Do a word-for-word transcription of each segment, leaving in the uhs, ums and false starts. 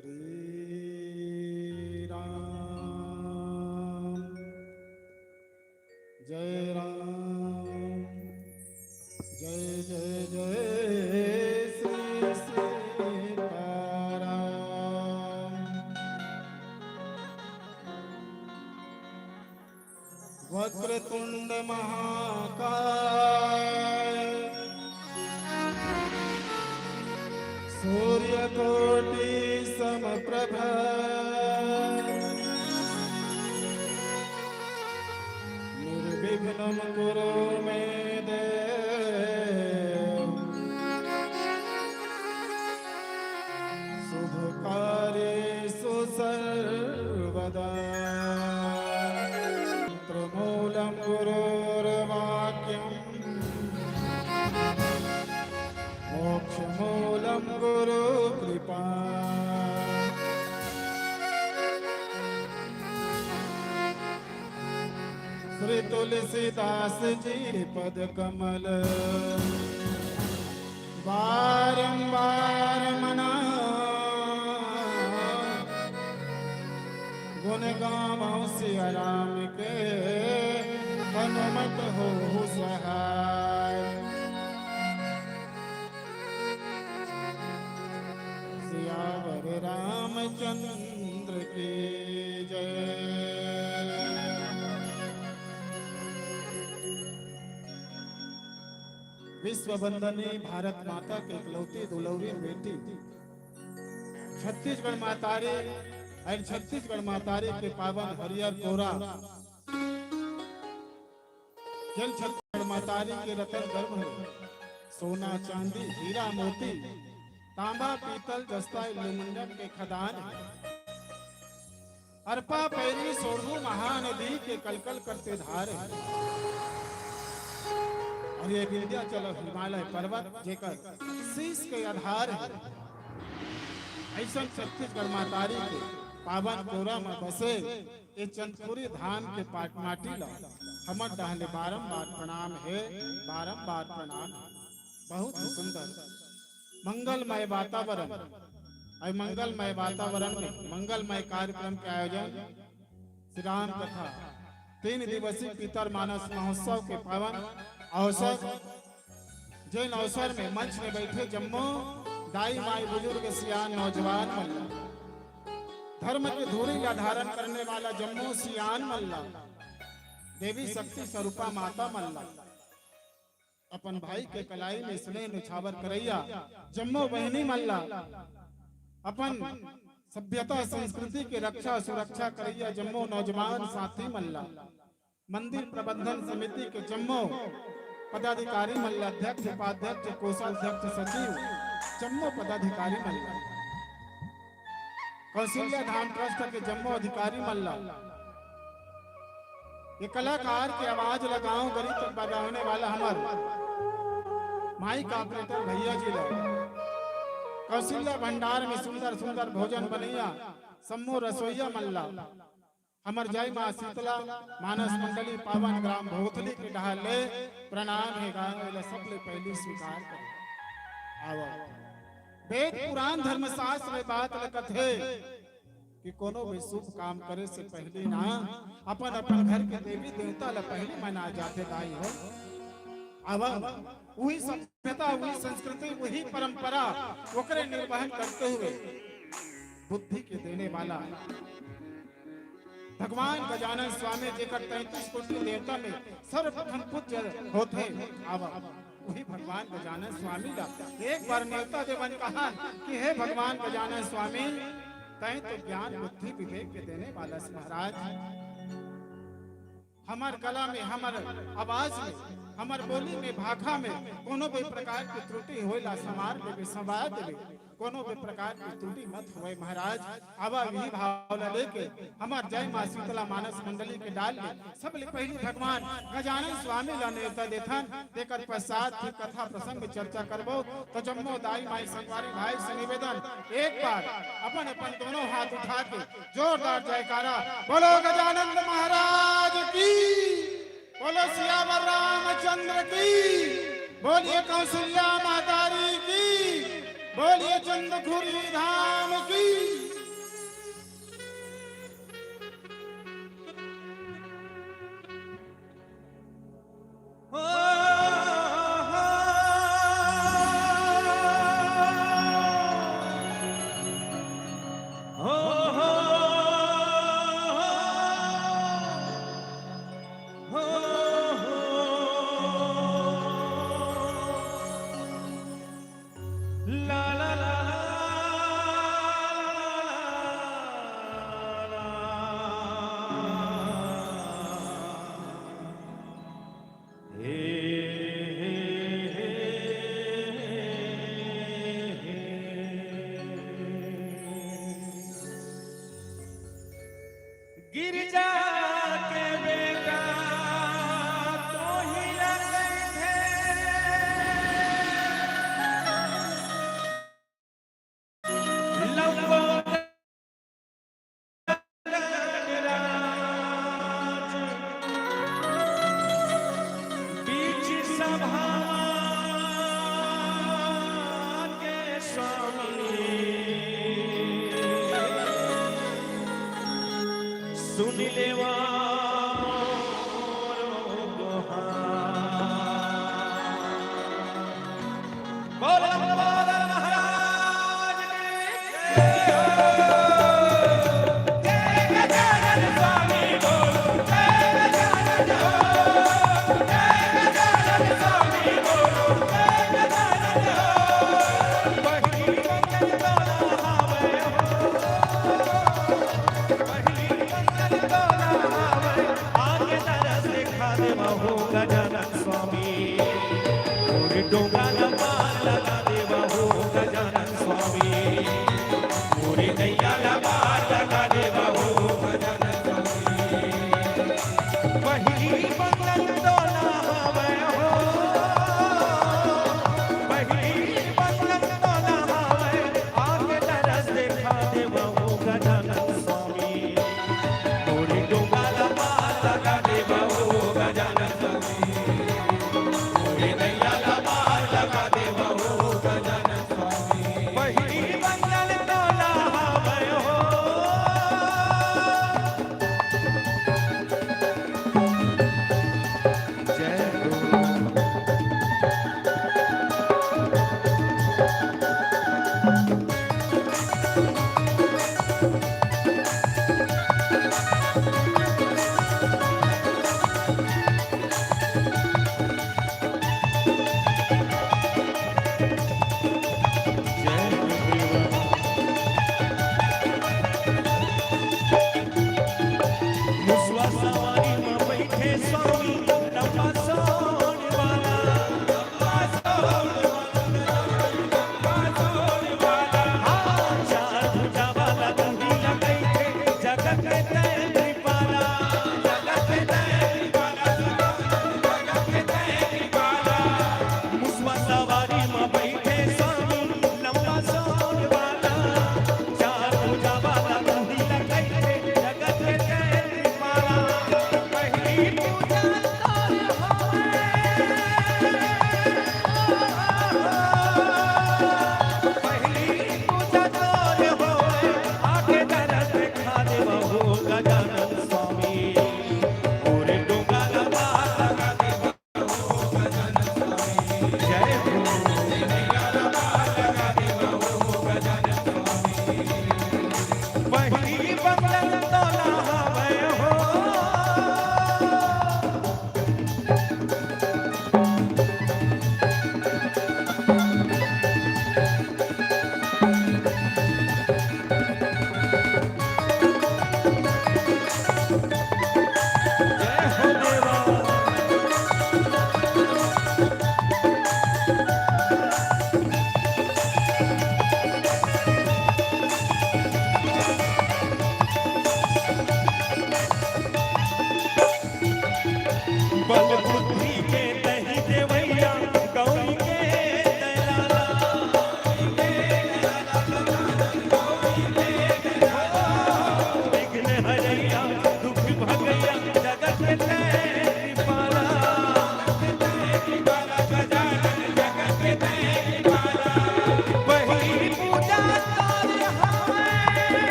श्री राम, जय राम, जय जय जय श्री सीताराम। वक्रतुंड महाकाय, सूर्यकोटि समप्रभ, निर्विघ्नं कुरु मे देव, शुभ कार्येषु सर्वदा। मंत्रमूलं गुरोर्वाक्यं, मोक्षमूलं गुरु कृपा। श्री तुलसीदास जी पद कमल बारंबार मना, गुण गावौ सिया राम के, हनुमत होहु सहाय। सियावर रामचंद्र की जय। विश्व वंदनी भारत माता के इकलौती दुलौरी बेटी छत्तीसगढ़ महतारी और छत्तीसगढ़ महतारी के पावन हरियर कोरा, जेन छत्तीसगढ़ महतारी के रतन गर्भ हे, सोना चांदी हीरा मोती, तांबा पीतल जस्ता एल्यूमिनियम के खदान हे। अरपा पैरी सोरगू महानदी के कलकल करते धार हे। और ये विंध्याचल और हिमालय पर्वत जेकर शीश के आधार हे। अइसन छत्तीसगढ़ महतारी के पावन कोरा में बसे ये चंदखुरी धाम के पाट माटी ला हमर डहले बारंबार प्रणाम हे, बारंबार प्रणाम। बहुत ही सुंदर मंगलमय वातावरण, अउ मंगलमय वातावरण में मंगलमय कार्यक्रम के आयोजन श्री राम कथा तीन दिवसीय पितर मानस महोत्सव के पावन अवसर, जेन अवसर में मंच में बैठे जम्मो दाई माई बुजुर्ग सियान नौजवान मन ला, धर्म के धूरी ला धारण करने वाला जम्मो सियान मन ला, देवी शक्ति स्वरूपा माता मन ला, अपन भाई के कलाई में स्नेह निछावर करइया जम्मो बहिनी मन ला, अपन सभ्यता संस्कृति के रक्षा सुरक्षा करइया जम्मो नौजवान साथी मन ला, मंदिर प्रबंधन समिति के जम्मो पदाधिकारी मन ला, अध्यक्ष उपाध्यक्ष कोषाध्यक्ष सचिव जम्मो पदाधिकारी मन ला, कौशल्या धाम ट्रस्ट के जम्मो अधिकारी मन ला, ये कलाकार के आवाज ला गांव गली तक बजाने वाला हमर माइक ऑपरेटर भैया जी ला, कौशल्या भंडार में सुंदर सुंदर भोजन बनइया सम्मो रसोइया मन ला, हमर जय माँ शीतला मानस मंडली पावन ग्राम भोथली के डहार ले प्रणाम हे गा, एला सबले पहली स्वीकार करो। आवो। वेद पुराण धर्मशास्त्र में बात ल कथे कि कोनो भी शुभ काम करे से पहली ना अपन अपन घर के देवी देवता ल पहली मना जाथे दाई हो। आवो, वही सभ्यता, वही संस्कृति, वही परंपरा, ओकरे निर्वहन करते हुए बुद्धि के देने वाला भगवान गजानन स्वामी जेकर तैंतीस कोटि देवता में सर्वप्रथम पूज्य होथे। अब वही भगवान गजानन स्वामी ला एक बार नेवता देवन कहा कि हे भगवान गजानन स्वामी, तैं तो ज्ञान बुद्धि विवेक के देने वाला से महाराज, हमर गला में, हमर आवाज में, हमर बोली में, भाखा में कोनो भी प्रकार के त्रुटि होय ला संवार देबे, संवार देबे, कोनो भी प्रकार के त्रुटि मत होय महाराज। अब इही भाव ला लेके हमर जय माँ शीतला मानस मंडली के डाल ले सबले पहली भगवान गजानन स्वामी ला नेवता देथन, तेकर पश्चात फिर कथा प्रसंग में चर्चा करबो। तो जम्मो दाई माई संगवारी भाई से निवेदन, एक बार अपन अपन दोनों हाथ उठा के जोरदार जयकारा, बोलो गजानंद महाराज की, बोलो सियावर रामचंद्र की, बोलिए कौशल्या महतारी की, बोलिए चंदखुरी धाम की। सुन लेवा मोर गोहार। बोल लंबोदर महाराज की जय हो। जय गजानन स्वामी बोल, जय गजानन हो, जय गजानन स्वामी बोल, जय गजानन हो। पहिली मंगल तोला हावय हो। पहिली मंगल तोला हावय, आके दरस देखा देवा हो गजानन स्वामी। मोर डोंगा ला पार लगा देवा हो गजानन स्वामी। मोर नैया ला पार लगा देवा हो गजानन स्वामी। पहिली मंगल तोला हावय हो। पहिली मंगल तोला हावय, आके दरस देखा देवा हो गजानन स्वामी। मोर डोंगा ला पार लगा देवा हो गजानन स्वामी। मोर नैया ला पार लगा देवा हो गजानन स्वामी। पहिली मंगल तोला हावय हो। जय गुरु।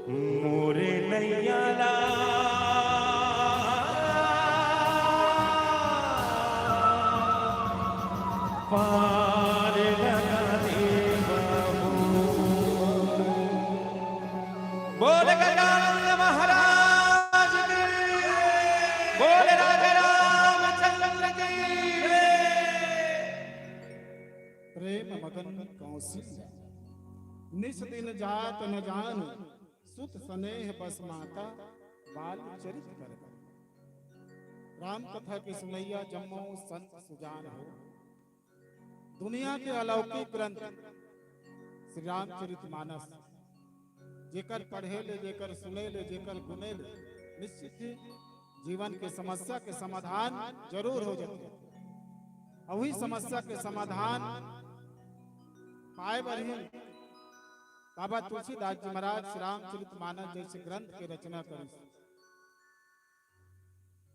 मोरे नैया ला पार लगा दे बाबू। बोल गजानन महाराज की, बोल राजा रामचंद्र की। प्रेम मगन कौशल्या, निस दिन जात न जान, सुत स्नेह बस माता, बाल चरित कर। राम कथा के सुनैया जम्मो संत सुजान हो। दुनिया के अलौकिक ग्रंथ श्री रामचरित मानस, जेकर पढ़े ले, जेकर सुने ले, जेकर गुने ले, निश्चित ही जीवन के समस्या के समाधान जरूर हो जाथे। अउ वही समस्या के समाधान पाए बर ही बाबा तुलसीदास जी महाराज श्री रामचरित मानस जैसे ग्रंथ के रचना करिस।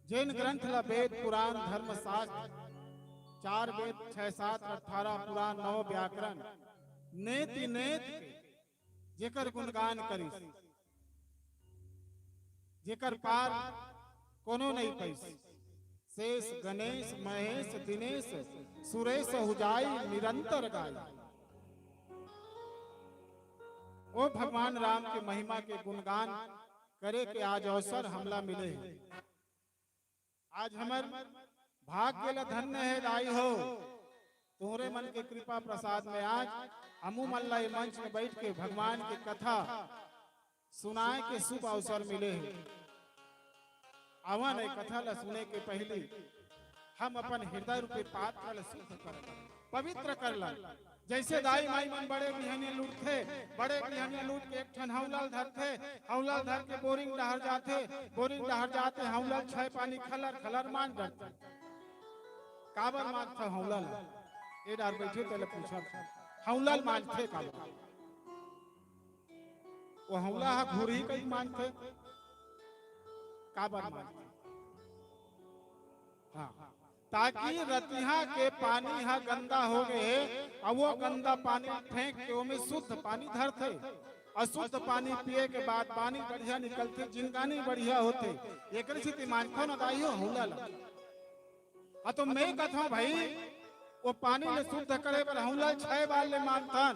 जेन ग्रंथ ला वेद, पुराण, धर्मशास्त्र, चार वेद, छह शास्त्र, अठारह पुराण, नौ व्याकरण, नेति नेत के जेकर गुणगान करिस, जेकर पार कोनो नहीं पइस। शेष गणेश महेश दिनेश, सुरेश हुजाई निरंतर गाई। ओ भगवान राम के महिमा के गुणगान करे के आज अवसर हमला मिले हे। आज हमर भाग्य ल धन्य हे दाई हो, तोहरे मन के कृपा प्रसाद में आज हमू मन ला ये मंच में बैठ के भगवान के कथा सुनाए के शुभ अवसर मिले हे। आवा न, ये कथा ला सुने के पहली हम अपन हृदय रूपी पात्र ला शुद्ध कर ला, पवित्र कर ला। जैसे दाई माई मन बड़े बिहनिया लूटथे, बड़े बिहनिया लूट के एक ठन हौला ल धरथे, हौला ल धर के बोरिंग डहर जाथे, बोरिंग डहर जाथे, हौला ल छय पानी खलर खलर मांज डरथे। काबर मांजथे हौला ल? ए डार बैठे तेला पूछा, हौला ल मांजथे काबर? वो हौला ह घुरही कहीं मांजथे, काबर मांजथे? हाँ, ताकि रतिहा के पानी ह गंदा हो गए हे, अउ वो गंदा पानी फेंक के ओमे शुद्ध पानी धरथे, अशुद्ध पानी पिए के बाद पानी बढ़िया निकलथे, जिंदगानी बढ़िया होथे। एकरे सेती मांजथन दाई हो हौला ला। हाँ, तो मैं कथों भाई, वो पानी ले शुद्ध करे बर हौला छय बार ले मांजथन।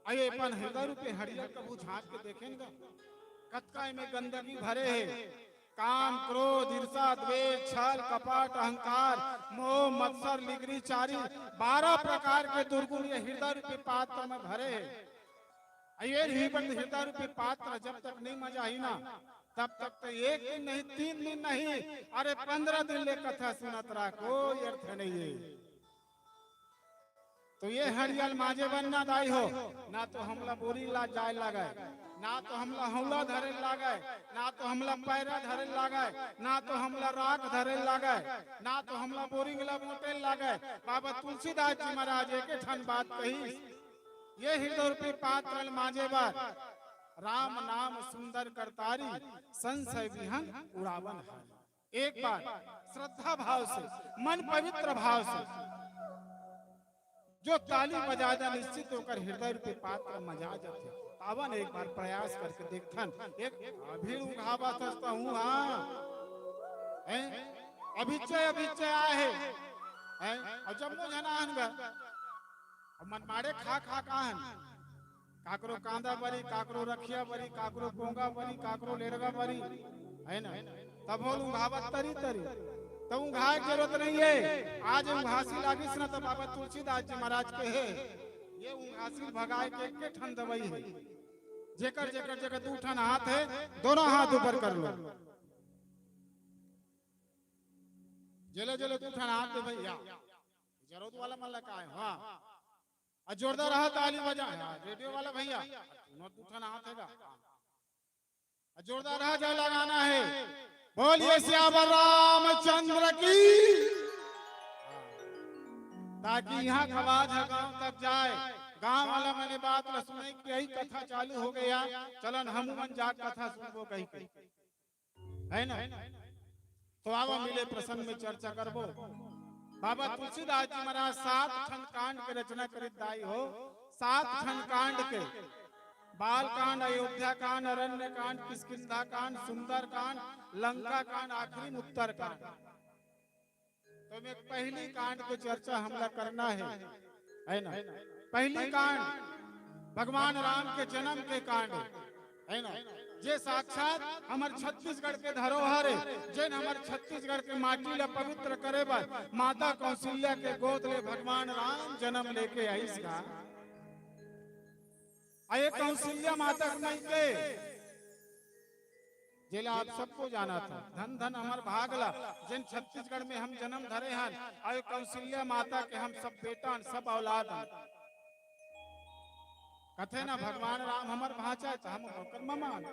अये अपन हृदय रूपी हड़िया कभू झांक के देखेन गा, कतका एमे गंदगी भरे हे। काम, क्रोध, ईर्षा, द्वेष, छल, कपट, अहंकार, मोह, मत्सर, लिगरी, चारी, बारह प्रकार के दुर्गुण ये हृदय रूपी पात्र में भरे हे। अये ही बंद हृदय रूपी पात्र जब तक नहीं मजाही ना, तब तक तो एक दिन नहीं, तीन दिन नहीं, अरे पंद्रह दिन ले कथा सुनत रहा, कोई अर्थ नहीं है। तो ये हड़िया ल मांजे बर ना दाई हो, ना तो हमला बोरी ला जाए लागय, ना तो हमला हौला धरे लागय, ना तो हमला पैरा धरे लागय, ना तो हमला राख धरे लागय, ना तो हमला बोरिंग ला मोटे लागय। बाबा तुलसीदास जी महाराज एक ठन बात कही, ये हृदय रूपी पात्र ल मांजे बर राम नाम सुंदर करतारी, संशय विहंग उड़ावन हारी। एक बार श्रद्धा भाव से, मन पवित्र भाव से जो ताली बजा जा, निश्चित ओकर हृदय रूपी पात्र मजा जाथे। आवन एक बार प्रयास करके देखथन। एक अभी उंघावत हस त हूँ, हाँ। हैं? अभिचय, अभिचय आए हे। हैं? अउ जम्मो झन आहन गा। अउ मन माड़े खा खा का हन। काकरो कांदा बरी, काकरो रखिया बरी, काकरो पोंगा बरी, काकरो लेड़गा बरी, है ना? तब हो उंघावत तरी तरी। तब उंघाए के जरूरत नहीं है। आज उंघासी लागिस ना, तब बाबा तुलसीदास जी महाराज के है, ये उंघासी भगाए के एक ठन दवाई है। जेकर, जेकर, जेकर दू ठन हाथ है, दोनों हाथ ऊपर कर लो। जेले, जेले दू ठन हाथ दे भैया। जरूरत वाला मन ला का है? हाँ। अउ जोरदार रहा ताली बजा। हाँ, रेडियो वाला भैया, तुमन दू ठन हाथ है गा। अउ जोरदार रहा, जय लगाना है। बोलिए सियावर रामचंद्र की। ताकि यहाँ का आवाज ह गांव तक जाए, गांव वाला मन ए बात ला सुने कि यही कथा चालू हो गया, चलन हमू मन जा कथा सुनबो कही के, है ना? तो आवा मिले प्रसंग में चर्चा करबो। बाबा तुलसीदास जी महाराज सात ठन कांड के रचना करिस दाई हो, सात ठन कांड के। बाल कांड, अयोध्या कांड, अरण्य कांड, किष्किंधा कांड, सुंदर कांड, लंका कांड, आखिरी में उत्तर कांड। तो में पहली कांड के चर्चा हमला करना हे, हे ना? पहली कांड भगवान राम के जन्म के कांड हे, हे ना? जे साक्षात हमर छत्तीसगढ़ के धरोहर हे, जेन हमर छत्तीसगढ़ के माटी ला पवित्र करे बर माता कौशल्या के गोद ले भगवान राम जन्म लेके आइस का। अउ ये कौशल्या माता के मइके, जेला आप सबको जानत हव, धन धन हमर भाग ला, जेन छत्तीसगढ़ में हम जन्म धरे हन, अउ ये कौशल्या माता के हम सब बेटा हन, सब औलाद हन। कथे ना, भगवान राम हमर भांचा हे, त हम ओकर ममा हन।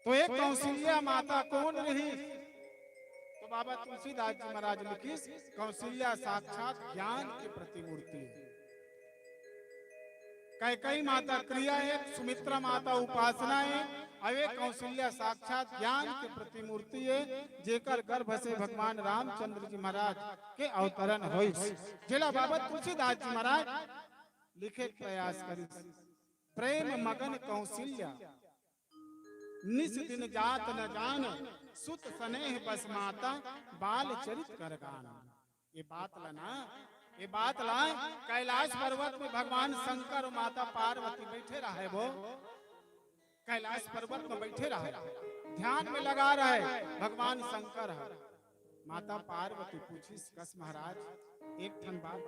तो एक कौशल्या माता कोन रहिस? तो बाबा तुलसीदास जी महाराज लिखिस, कौशल्या साक्षात ज्ञान के प्रतिमूर्ति हे। कैकई माता क्रिया हे, सुमित्रा माता उपासना हे, अउ ये कौशल्या साक्षात ज्ञान के प्रतिमूर्ति हे, जेकर गर्भ से भगवान रामचंद्र जी महाराज के अवतरण होइस, जेला बाबा तुलसीदास जी महाराज लिखे के प्रयास करिस। प्रेम मगन कौशल्या निस दिन जात न जान, सुत सनेह बस माता बाल चरित कर गान। ये बात ला ना, ये बात ला कैलाश पर्वत में भगवान शंकर अउ माता पार्वती बैठे रहे, वो कैलाश पर्वत में बैठे रहे, ध्यान में लगा रहे भगवान शंकर ह। माता पार्वती पूछिस, कस महाराज, एक ठन बात।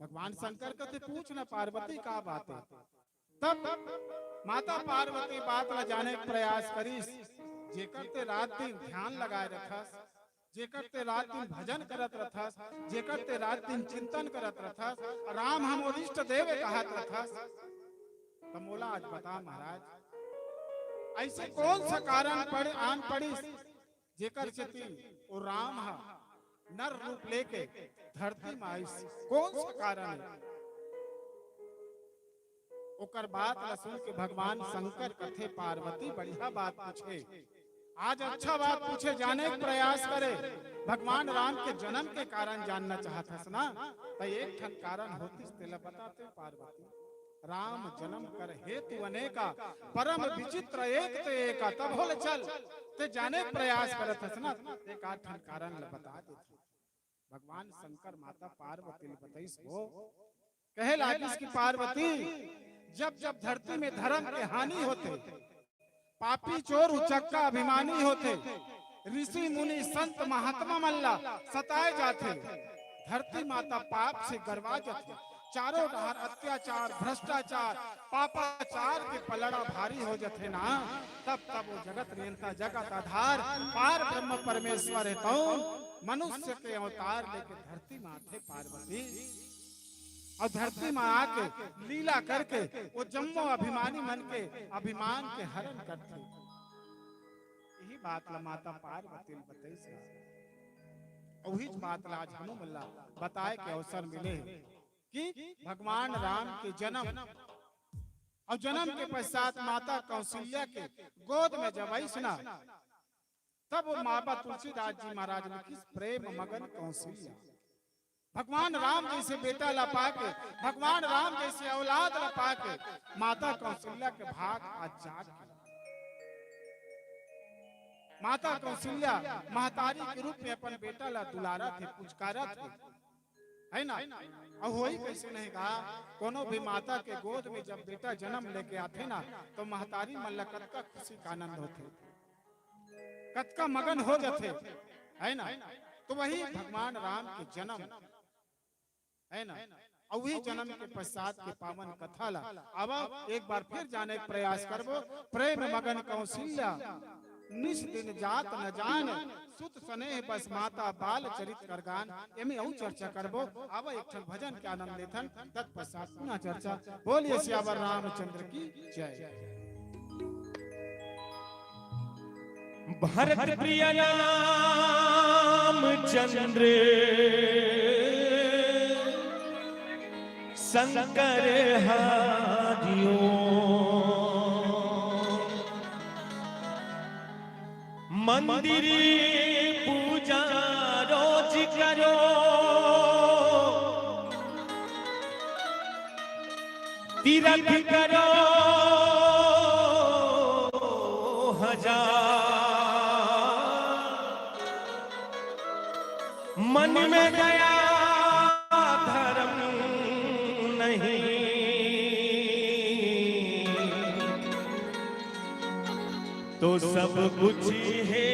भगवान शंकर कथे, पूछ न पार्वती, का बात हे? तब माता पार्वती बात ला जाने के प्रयास करिस, जेकर ते रात दिन ध्यान लगाए रथस, जेकर ते रात दिन भजन करत रथस, जेकर ते रात दिन चिंतन करत रथस, राम हमर इष्ट देव कहत रथस, त मोला आज बता महाराज, अइसे कोन सा कारण पड़, आन पड़िस, जेकर सेती ओ राम ह नर रूप लेके धरती म आइस, कोन सा कारण हे? ओकर बात ल सुन के भगवान शंकर कथे, पार्वती बढ़िया बात पूछे, आज अच्छा बात पूछे, जाने के प्रयास करे। भगवान राम के जन्म के कारण जानना चाहत हस ना, त एक ठन कारण होतिस, तेला बताते पार्वती। राम जन्म कर हेतु अनेका, परम विचित्र एक ते एका। तभो ले चल, ते जाने प्रयास करत हस ना, एक आध ठन कारण ल बता देथे। भगवान शंकर माता पार्वती ल बताइस हो, कहे लागिस कि पार्वती, जब जब धरती में धर्म के हानि होथे, पापी चोर उचक्का अभिमानी होथे, ऋषि मुनि संत महात्मा मन ला सताए जाथे, धरती माता पाप से गरवा जथे, चारों डहर अत्याचार, भ्रष्टाचार, पापाचार के पलड़ा भारी हो जथे ना, तब तब वो जगत नियंता, जगत आधार, पार ब्रह्म परमेश्वर हे तौन मनुष्य के अवतार लेके धरती माथे पार्वती अउ धरती म आके लीला करके वो जम्मो अभिमानी मन के अभिमान के हरण करथे। यही बात ला माता पार्वती ल बतइस हे। अउ उहीच बात ला आज हमू मन ला बताए के अवसर मिले हे कि भगवान राम के जन्म अउ जन्म के पश्चात माता कौशल्या के गोद में जब आइस ना, तब वो बाबा तुलसीदास जी महाराज लिखिस, प्रेम मगन कौशल्या। भगवान राम जइसे बेटा ला पाके, भगवान राम जइसे औलाद ला पाके, माता कौशल्या के भाग आज जाग गे। माता कौशल्या महतारी के रूप में अपन बेटा ला दुलारत हे, पुचकारत हे, हे ना? अउ होही कइसे नहीं गा, कोनो भी माता के गोद में जब बेटा जन्म लेके आथे ना, तो महतारी मन ला कतका खुशी का आनंद होथे। कतका मगन हो जथे, हे ना? तो वही भगवान राम के जन्म, हे ना? अउ वही जन्म के पश्चात के पावन कथा ला अब एक बार फिर जाने के प्रयास करबो। प्रेम मगन कौशल्या निस दिन जात न जान, सुत सनेह बस माता बाल चरित कर गान। एमे अउ चर्चा करबो। आवा एक ठन भजन के आनंद लेथन, तत्पश्चात पुनः चर्चा। बोलिए सियावर रामचंद्र की जय। भरत प्रिय रामचंद्र शंकर हरिओ। मंदिर पूजा रोज करो, तीरथ करो हजार, मन में दया धर्म नहीं, तो सब कुछ है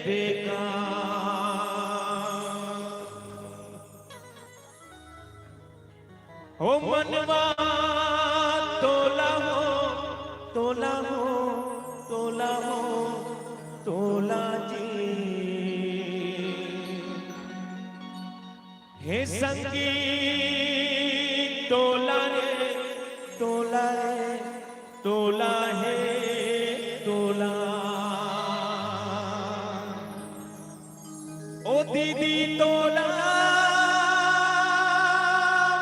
बेकार। हो मनवा तोला हो, तोला हो, तोला हो, तोला जी। हे संगी तोला रे, तोला रे, तोला हे तोला। ओ दीदी तोला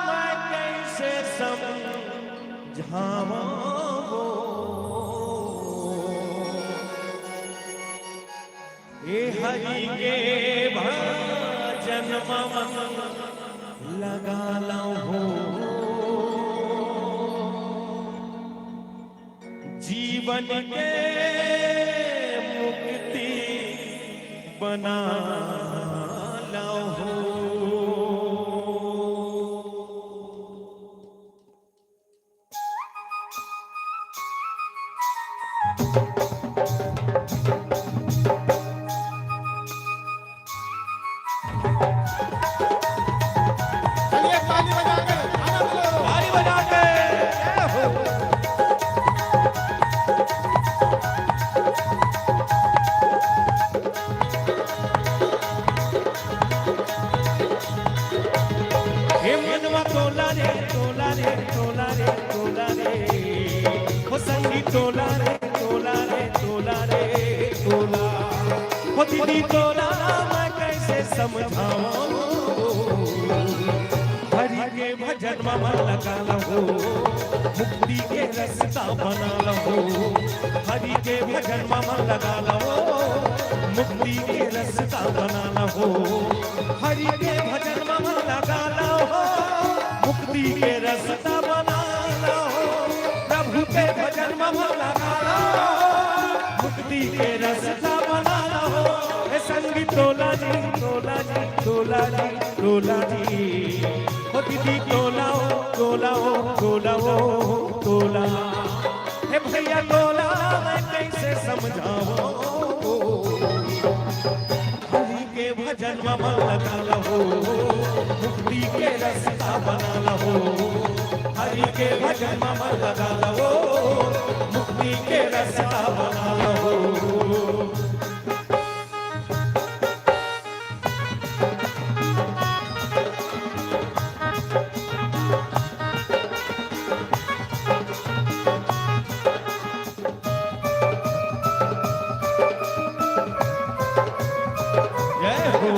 मैं कैसे समझावा हो। ए हरि के भजन मा मन लगा लव हो। जीवन के मुक्ति बना लव हो। चलिए, ताली बजा के, आनंद लो। ताली बजा के। जय हो। हे मनवा तोला रे, तोला रे, तोला रे, तोला रे। हो संगी तोला रे, तोला रे, तोला रे, तोला। हो दीदी तोला मैं कैसे समझावा हो। हरि के भजन मा मन लगा लव हो, मुक्ति के रस्ता बना लव हो। हरि के भजन मा मन लगा लव हो, मुक्ति के रस्ता बना लव हो। हरि के भजन मा मन लगा लव हो, मुक्ति के रस्ता बना लव हो। प्रभु के भजन मा मन लगा लव हो, मुक्ति के रस्ता बना लव हो। ए संगी तोला जी, तोला जी, तोला जी, तोला जी। ओ दीदी तोला हो, तोला हो, तोला हो, तोला। हे भैया तोला मैं कैसे समझावा हो। हरि के भजन मा मन लगा लव हो, मुक्ति के रस्ता बना लव हो। हरि के भजन मा मन लगा लव हो, मुक्ति के रस्ता बना लव हो। जय हो।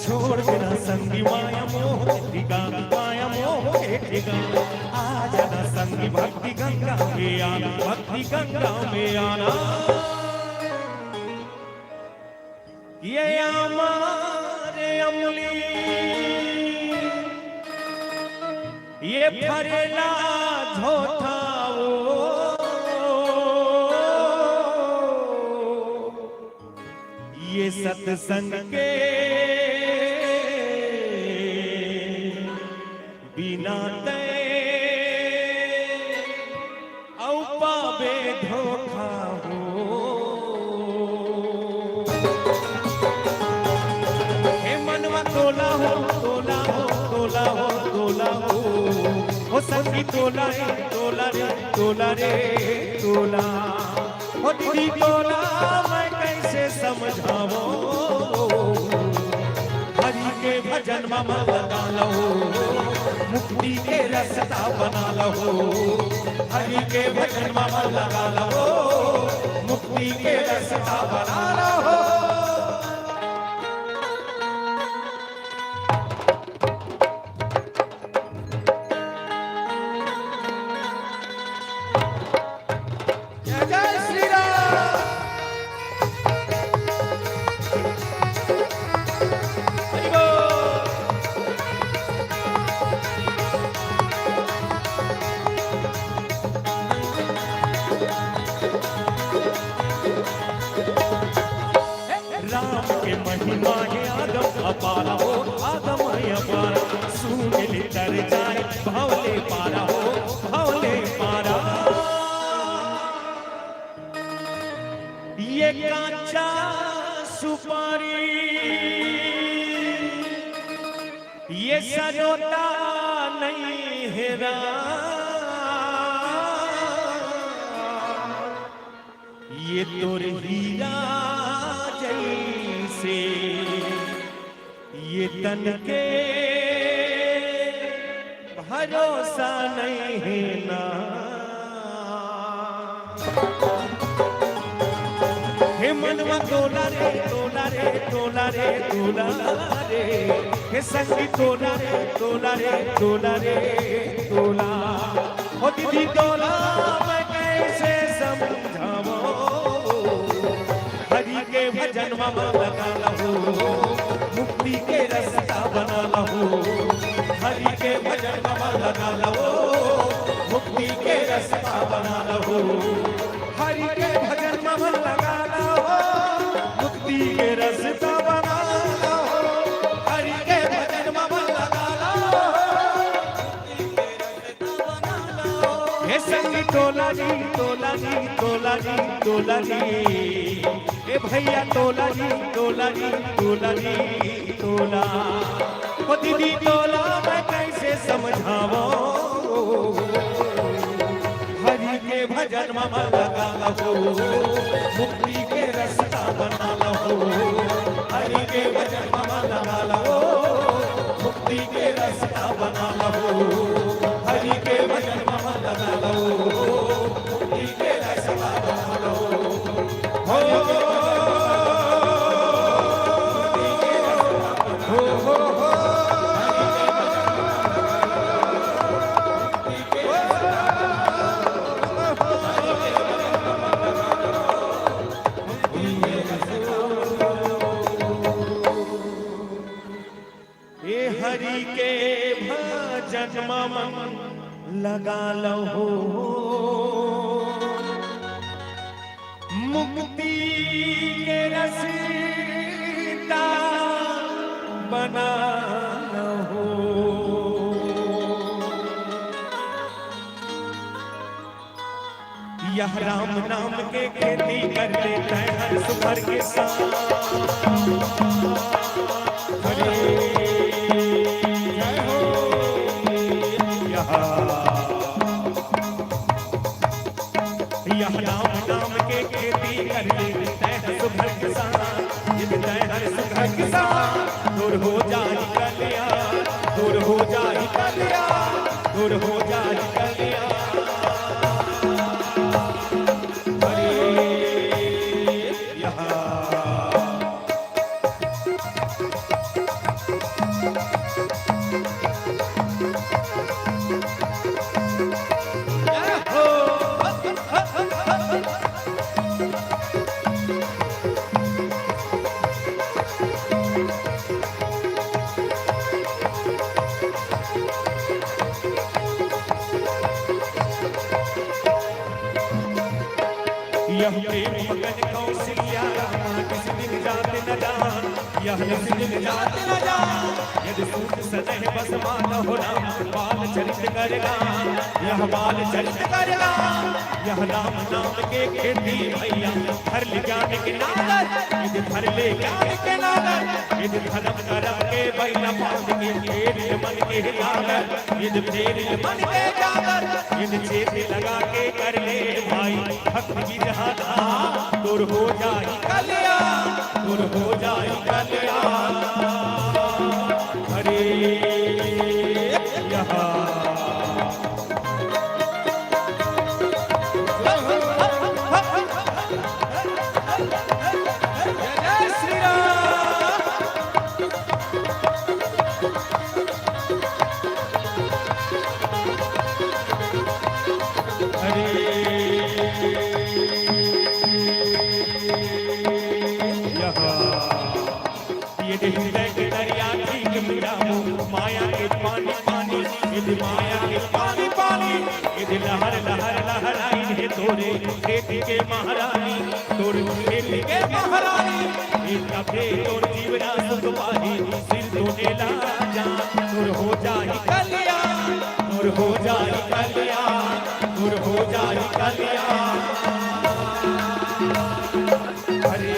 छोड़ देना संगी माया मोह के ठिकाना, माया मोह के ठिकाना। आ जाना संगी भक्ति गंगा में आना, भक्ति गंगा में आना। ये आमा रे अमली, ये फरेला झोठाओ, ये सत्संग के बिना तय अउ पाबे धोखा हो। हे मनवा तोला हो, तोला हो, तोला हो, तोला हो। हो संगी तोला रे, तोला रे, तोला रे, तोला। हो दीदी तोला मैं कैसे समझावा। हरि के भजन मा मन लगा लव हो, मुक्ति के रस्ता बना लव हो। हरि के भजन मा मन लगा लव हो, मुक्ति के रस्ता बना लव हो। ये सजोता नहीं है राम, ये तोर हीरा जैसे, ये तन के भरोसा नहीं है ना। हे मनवा तोला रे, तोला रे, तोला रे, तोला रे। हे संगी तोला रे, तोला रे, तोला रे, तोला। ओ दीदी तोला मैं कैसे समझावो? हरि के भजन मा मन लगा लहो, मुक्ति के रस्ता बना लहो। हरि के भजन मा मन लगा लहो, मुक्ति के रस्ता बना लहो। हरि के भजन मा मन लगा लहो, मुक्ति के रस्ता बना लहो। हरि के भजन मा मन लगा लहो। हे संगी तोला जी, तोला जी, तोला जी, तोला जी। ए भैया तोला जी, तोला जी, तोला जी, तोला। ओ दीदी तोला मैं कैसे समझावो? हरि के भजन मा मन लगा लहो, मुक्ति के रस्ता बना लहो। हरि के भजन मा मन लगा लहो, मुक्ति के रस्ता बना लहो। हरि के भजन मा मन लगा लहो, मुक्ति के रस्ता बना लहो। हो, हो, हो, हो। ए हरि के भजन मा मन लगा लहो, मुक्ति के रस्ता बना लहो। यह राम नाम के खेती कर लेते हैं हर सुभर किसान। हरे जय हो। यह, यह राम नाम के खेती कर लेते हैं सुभर किसान। जिन तैं हर सुख किसान, दूर हो जाई कल्याण, दूर हो जाई कल्याण, दूर हो जाई कल्याण। हरे यहाँ। जय हो। यह प्रेम मगन कौशल्या रामा, किस दिन जात न जान, यह निस दिन जात न जान। यदि सूत सनह बस मानहु राम, बाल चरित कर गान, यह बाल चरित कर गान। यह राम नाम के खेती भैया, धर ले ज्ञान के नागर, यदि धर ले ज्ञान के नागर, यदि धर्म करम के बैला बांध के, फेर ले मन के जागर, यदि फेर ले मन के जागर, यदि चेत लगा के कर ले भाई, भक्त की जहाँ तोर हो जाई कल्याण, तोर हो जाई कल्याण। हरे यहाँ। जय श्री राम। हरे यहाँ। ये हृदय के दरिया ठीक मिटाओ, माया के पानी पानी, ये माया के पानी पानी, ये लहर लहर लहराई है तोरे खेती के महारानी, तोरे खेती के महारानी। ये तबे तोर जीवना सुख पाही, सिर तोने ला जा, तोर हो जाई कल्याण, तोर हो जाई कल्याण, तोर हो जाई कल्याण। हरे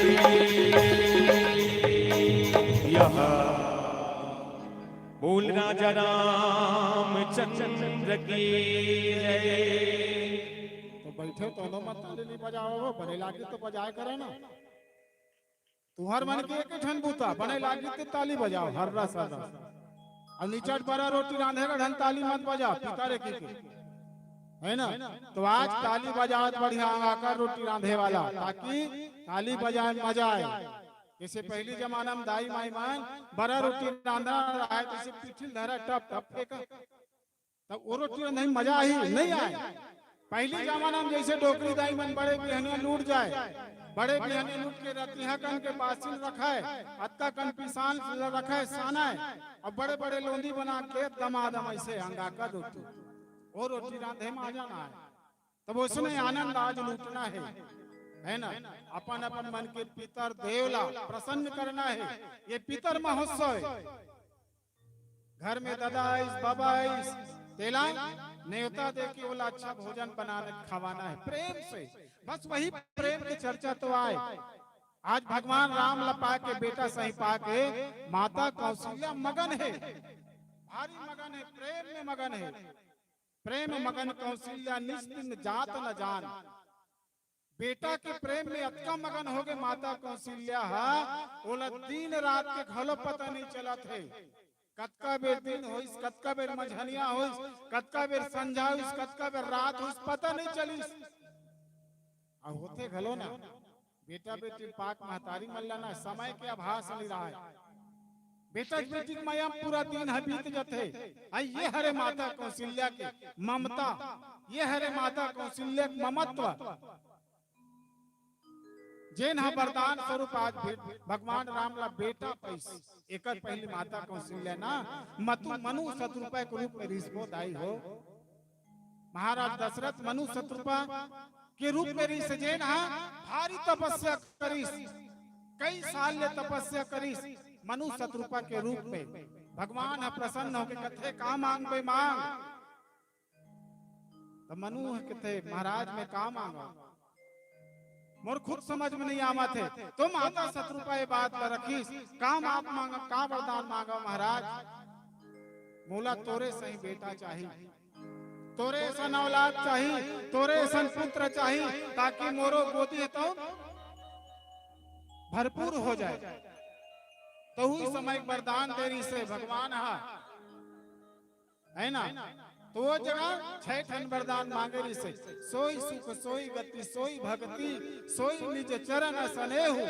यहाँ। बोल राजा रामचंद्र की जय। तो बैठे तो लो मत, ताली नहीं बजाओ, बने लागी तो बजाए करे ना। तुहर मन के एक ठन बूता बने लागी तो ताली बजाओ, हर्रा सर्रा। अब निचट बरा रोटी रांधे का ढन ताली मत बजा, पिता रे की के। है ना? तो आज ताली बजावत बढ़िया अंगाकर रोटी रांधे वाला, ताकि ताली बजाए मजा आए। जैसे पहली जमाना में दाई माई मन बरा रोटी रांधा रहा है, जैसे पिठिल धरा टप टप फेंका, तब वो रोटी रांधे में मजा आई, नहीं आए। पहली जमाना में जैसे डोकरी दाई मन बड़े बिहनिया लूट जाए, बड़े बिहनिया लूट के रतिहा कन के बासिन रखाए, अत्ता कन पिसान रखाए, सानाए, और बड़े बड़े लोंदी बना के दमादम ऐसे अंगाकर रोटी, वो रोटी रांधे में आ जाना है। तब उसने आनंद आज लूटना है, है ना? अपन अपन मन के पितर देव ला प्रसन्न करना है। ये पितर महोत्सव है। घर में दादा आइस, बाबा आइस, तेला नेवता दे के ओला अच्छा भोजन बनाने खवाना है प्रेम से। बस वही प्रेम की चर्चा तो आए। आज भगवान राम ला पा के, बेटा सही पा के माता कौशल्या मगन है, भारी मगन है, प्रेम में मगन है। प्रेम मगन कौशल्या निस्तिन जात न जान। बेटा के प्रेम में अतका मगन हो गए माता कौशल्या हा, ओला दिन रात के घलो पता नहीं चलत है। कतका बेर दिन होइस, कतका बेर मंझनिया होइस, कतका बेर संझा होइस, कतका बेर रात होइस, पता नहीं चलिस। अब होथे घलो ना, बेटा बेटी पाक महतारी मन ला ना समय के आभास नहीं रहा है। बेटा बेटी के मया पूरा दिन ह बीत जथे। आई ये हरे माता कौशल्या के ममता, ये हरे माता कौशल्या के ममत्व, जेन ह वरदान स्वरूप आज भगवान राम ला बेटा पैस। एकर पहली माता कौशल्या ना मतु मनु शतरूपा के रूप में रिसबो दाई हो। महाराज दशरथ मनु शतरूपा के रूप में रिस, जेन हा भारी तपस्या करिस, कई साल ले तपस्या करिस मनु शतरूपा के रूप में। भगवान ह प्रसन्न होके कथे, "का मांगबे मांग।" त मनु ह कथे, "महाराज मैं का मांगा, मोर खुद समझ में नहीं आवत हे।" तो माता शतरूपा ये बात ल रखिस, "का मांग, मांग, का वरदान मांगा महाराज?" "मोला तोरे सही बेटा चाही, तोरे असन औलाद चाही, तोरे असन पुत्र चाही, ताकि मोरो गोदी हे तो भरपूर हो जाए।" तो उही समय वरदान दे रिस हे भगवान हा, है ना? तो वो जगह छह ठन वरदान मांगे रिस हे, सोई सुख, सोई गति, सोई भक्ति, सोई निज चरण स्नेहु।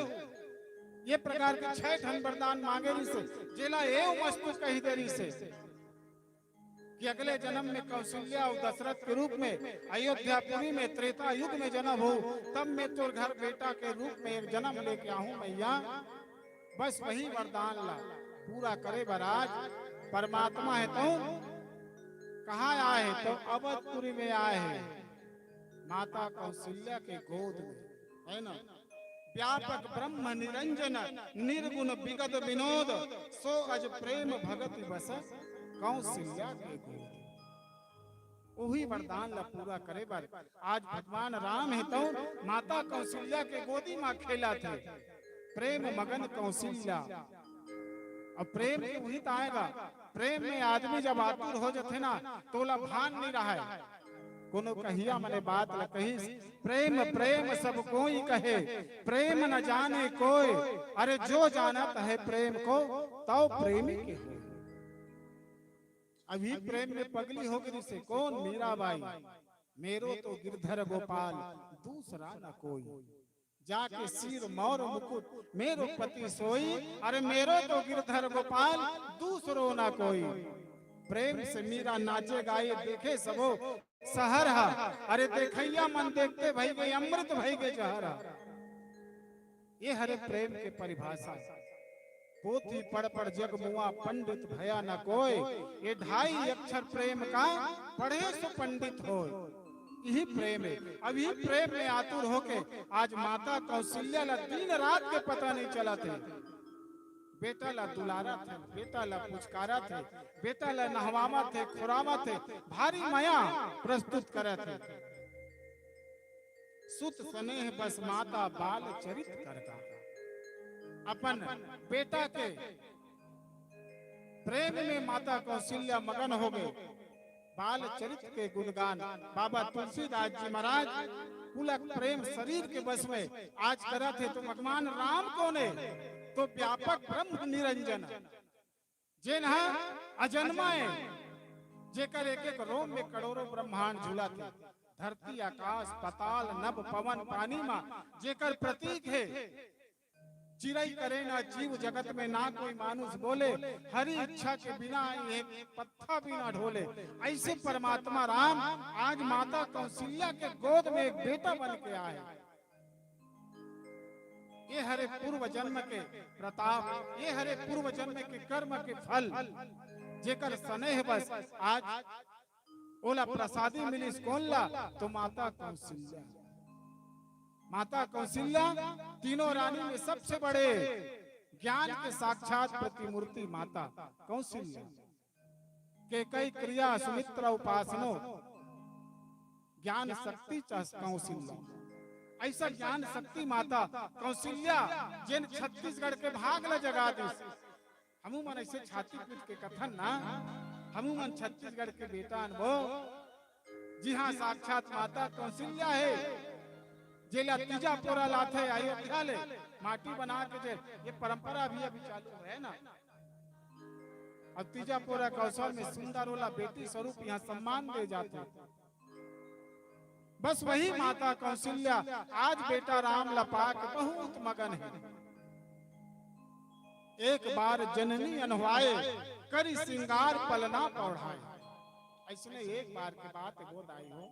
ये प्रकार के छह ठन वरदान मांगे रिस हे, जेला एव मस्तु कही दे रिस हे। कि अगले जन्म में कौशल्या अउ दशरथ के रूप में अयोध्यापुरी में त्रेता युग में जन्म हो, तब मैं तोर घर बेटा के रूप में एक जन्म लेके आहूं मैया। बस वही वरदान ला पूरा करे बर आज परमात्मा हे तो कहाँ आए हे? तो अवधपुरी में आए हे, माता कौशल्या के गोद में, है ना? व्यापक ब्रह्म निरंजन, निर्गुण विगत विनोद, सो अज प्रेम भगति बस कौशल्या के गोद। उही वरदान ला पूरा करे बर आज भगवान राम हे तो माता कौशल्या के गोदी मा खेलत हे। प्रेम मगन कौशल्या। अब प्रेम के उही त आएगा, प्रेम में आदमी जब आतुर हो जथे ना, तो ओला भान नहीं रहाय। कोनो कहिया मने बात ल कहिस, "प्रेम प्रेम सब कोई कहे, प्रेम न जाने कोई, अरे जो जानत है प्रेम को, तौ प्रेमी के होय।" अभी प्रेम में पगली हो गई से कौन? मीराबाई। "मेरो तो गिरधर गोपाल दूसरा न कोई।" जाके सिर मौर मुकुट मेरो पति सोई, अरे मेरो तो गिरधर गोपाल दूसरो ना कोई। प्रेम से मीरा नाचे गाए देखे सबो सहर हा, अरे देखैया मन देखते भई गे अमृत भई गे जहर हा। ये हरे प्रेम के परिभाषा। पोथी पढ़ पढ़ जग मुआ पंडित भया न कोय, ये ढाई अक्षर प्रेम का पढ़े सो पंडित होय। यही प्रेम है। अब यही प्रेम में आतुर होके आज माता कौशल्या ला दिन रात के पता नहीं चलत हे। बेटा ला दुलारत हे, बेटा ला पुचकारत हे, बेटा ला नहवावत हे, खुरावत हे, भारी मया प्रस्तुत करत हे। सुत स्नेह बस माता बाल चरित करता। अपन बेटा के प्रेम में माता कौशल्या मगन हो गए। बाल चरित्र के गुणगान बाबा तुलसीदास जी महाराज पुलक प्रेम शरीर के बस में आज करत हे। तो भगवान राम कोन हे? तो व्यापक ब्रह्म निरंजन, जेन ह अजन्मा हे, जेकर एक एक रोम में करोड़ों ब्रह्मांड झूलत हे। धरती आकाश पाताल नभ पवन पानी मा जेकर प्रतीक हे। चिरई करे ना जीव जगत में ना कोई मानुष बोले, हरि इच्छा के बिना एक पत्ता भी ना ढोले। ऐसे परमात्मा राम आज माता कौशल्या के गोद में एक बेटा बन के आए। ये हरे पूर्व जन्म के प्रताप, ये हरे पूर्व जन्म के कर्म के फल, जेकर स्नेह बस आज ओला प्रसादी मिलिस कोन ला? तो माता कौशल्या। माता कौशल्या तीनों रानी में सबसे बड़े ज्ञान के साक्षात प्रतिमूर्ति माता कौशल्या। केकई क्रिया सुमित्रा उपासनो, ज्ञान शक्ति चस कौशल्या। ऐसा ज्ञान शक्ति माता कौशल्या जेन छत्तीसगढ़ के भाग ला जगा दिस। हमू मन ऐसे छाती पीट के कथन ना, हमू मन छत्तीसगढ़ के बेटा अनबो। जी हाँ, साक्षात माता कौशल्या हे, जेला तीजा पोरा लाथे अयोध्या ले माटी बना के, जे ये परंपरा भी अभी चालू है ना। अब तीजा पोरा के अवसर में सुंदर ओला बेटी स्वरूप यहाँ सम्मान दे जाथे। बस वही माता कौशल्या आज बेटा राम ला पाके बहुत मगन हे। एक बार जननी अनहुआए, करि सिंगार पलना पौढ़ाए। अइसने एक बार के बात हे दाई हो,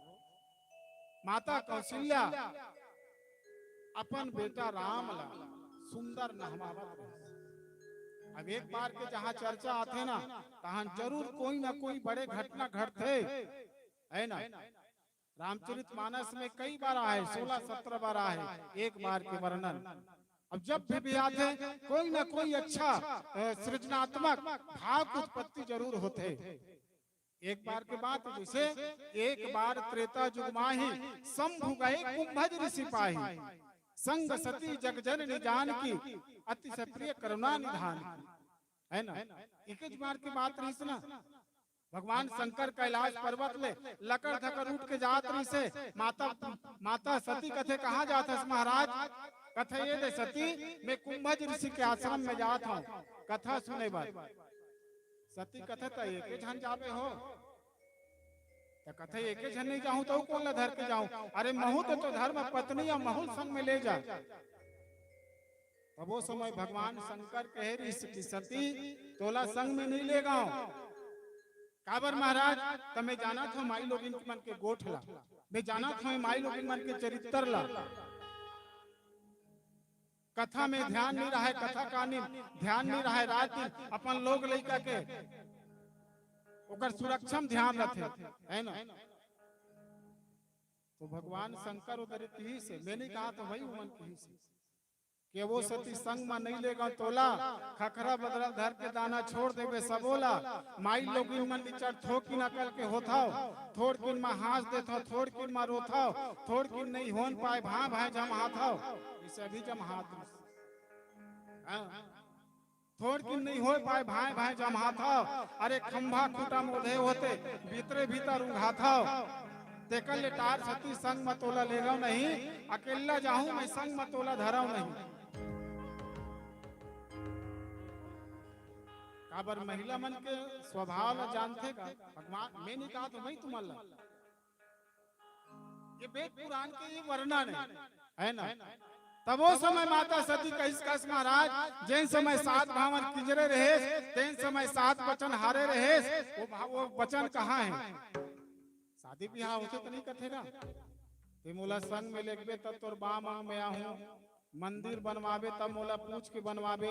माता कौशल्या अपन बेटा राम ला सुंदर नहवावत रहिस। अब एक बार के जहाँ चर्चा आथे ना, तहाँ जरूर कोई ना कोई बड़े घटना घटथे, है ना? रामचरित मानस में कई बार आहे, सोलह सत्रह बार आहे एक बार के वर्णन। अब जब भी, भी आथे, कोई ना कोई अच्छा, अ, सृजनात्मक भाव की उत्पत्ति जरूर होथे। एक बार के बात, जैसे एक बार त्रेता जुग माही, शंभु गए कुंभज ऋषि पाही, संग सती जग जननी जानकी, अतिशय प्रिय करुणा निधान की। है ना? एक ही बार की बात रहिस ना, भगवान शंकर कैलाश पर्वत ले लकड़ धकड़ उठ के जात रहिस हे। माता, माता सती कथे, "कहाँ जात हस महाराज?" कथे, "ये दे सती, मैं कुंभज ऋषि के आश्रम में जात हूँ कथा सुने बर।" सती कथे, "त एके झन जाबे हो?" त कथे, "एके झन नहीं जाहूँ त कोन ला धर के जाहूँ? अरे महू तो, तो धर्म पत्नी या महू संग में ले जा।" तब वो समय भगवान शंकर कहे रहिस कि सती, तोला संग में नहीं लेगंव। काबर महाराज? त मैं जानत हंव माई लोगिन मन के गोठ ला, मैं जानत हंव माई लोगिन मन के चरित्र ला। कथा में ध्यान नहीं रहे, कथा कहानी ध्यान नहीं रहे, रात दिन अपन लोग लइका के ओकर सुरक्षा में ध्यान रथे, है ना? तो भगवान शंकर उधर कहिस हे, मैं नहीं कहत हंव भाई, उमन कहिस हे कि वो सती संग म नहीं लेगंव तोला, खखरा बदरा धर के दाना छोड़ देबे सबो ला। माई लोगिन मन निचर थोकिन अकल के होथव, थोड़किन म हाँस देथव, थोड़किन म रोथव, थोड़किन नहीं होन पाए भांय भांय जम्हाथव, इसे अभी जम्हात। हाँ। थोड़किन नहीं होय पाए, भांय भांय जम्हाथव। अरे खंभा खूंटा मोधे होते, भीतरे भीतर उंघाथव। तेकर ले टार सती संग म तोला लेगंव नहीं, अकेल्ला जाहूं मैं संग म तोला धरंव नहीं। काबर महिला मन के स्वभाव ल जानथे का भगवान? मैं नहीं कहत हंव भाई तुमन ला, ये वेद पुराण के ये वर्णन हे, है ना? तब वो समय माता सती कहिस, "कस महाराज, जेन समय सात भावन किंजरे रहेस, तेन समय सात बचन हारे रहेस, वो भा-, वो बचन कहाँ हे?" शादी बिहाव होथे त नहीं कथे गा, "ते मोला संग में लेगबे तब तोर बाम अंग में आहूं, मंदिर बनवाबे तब मोला पूछ के बनवाबे,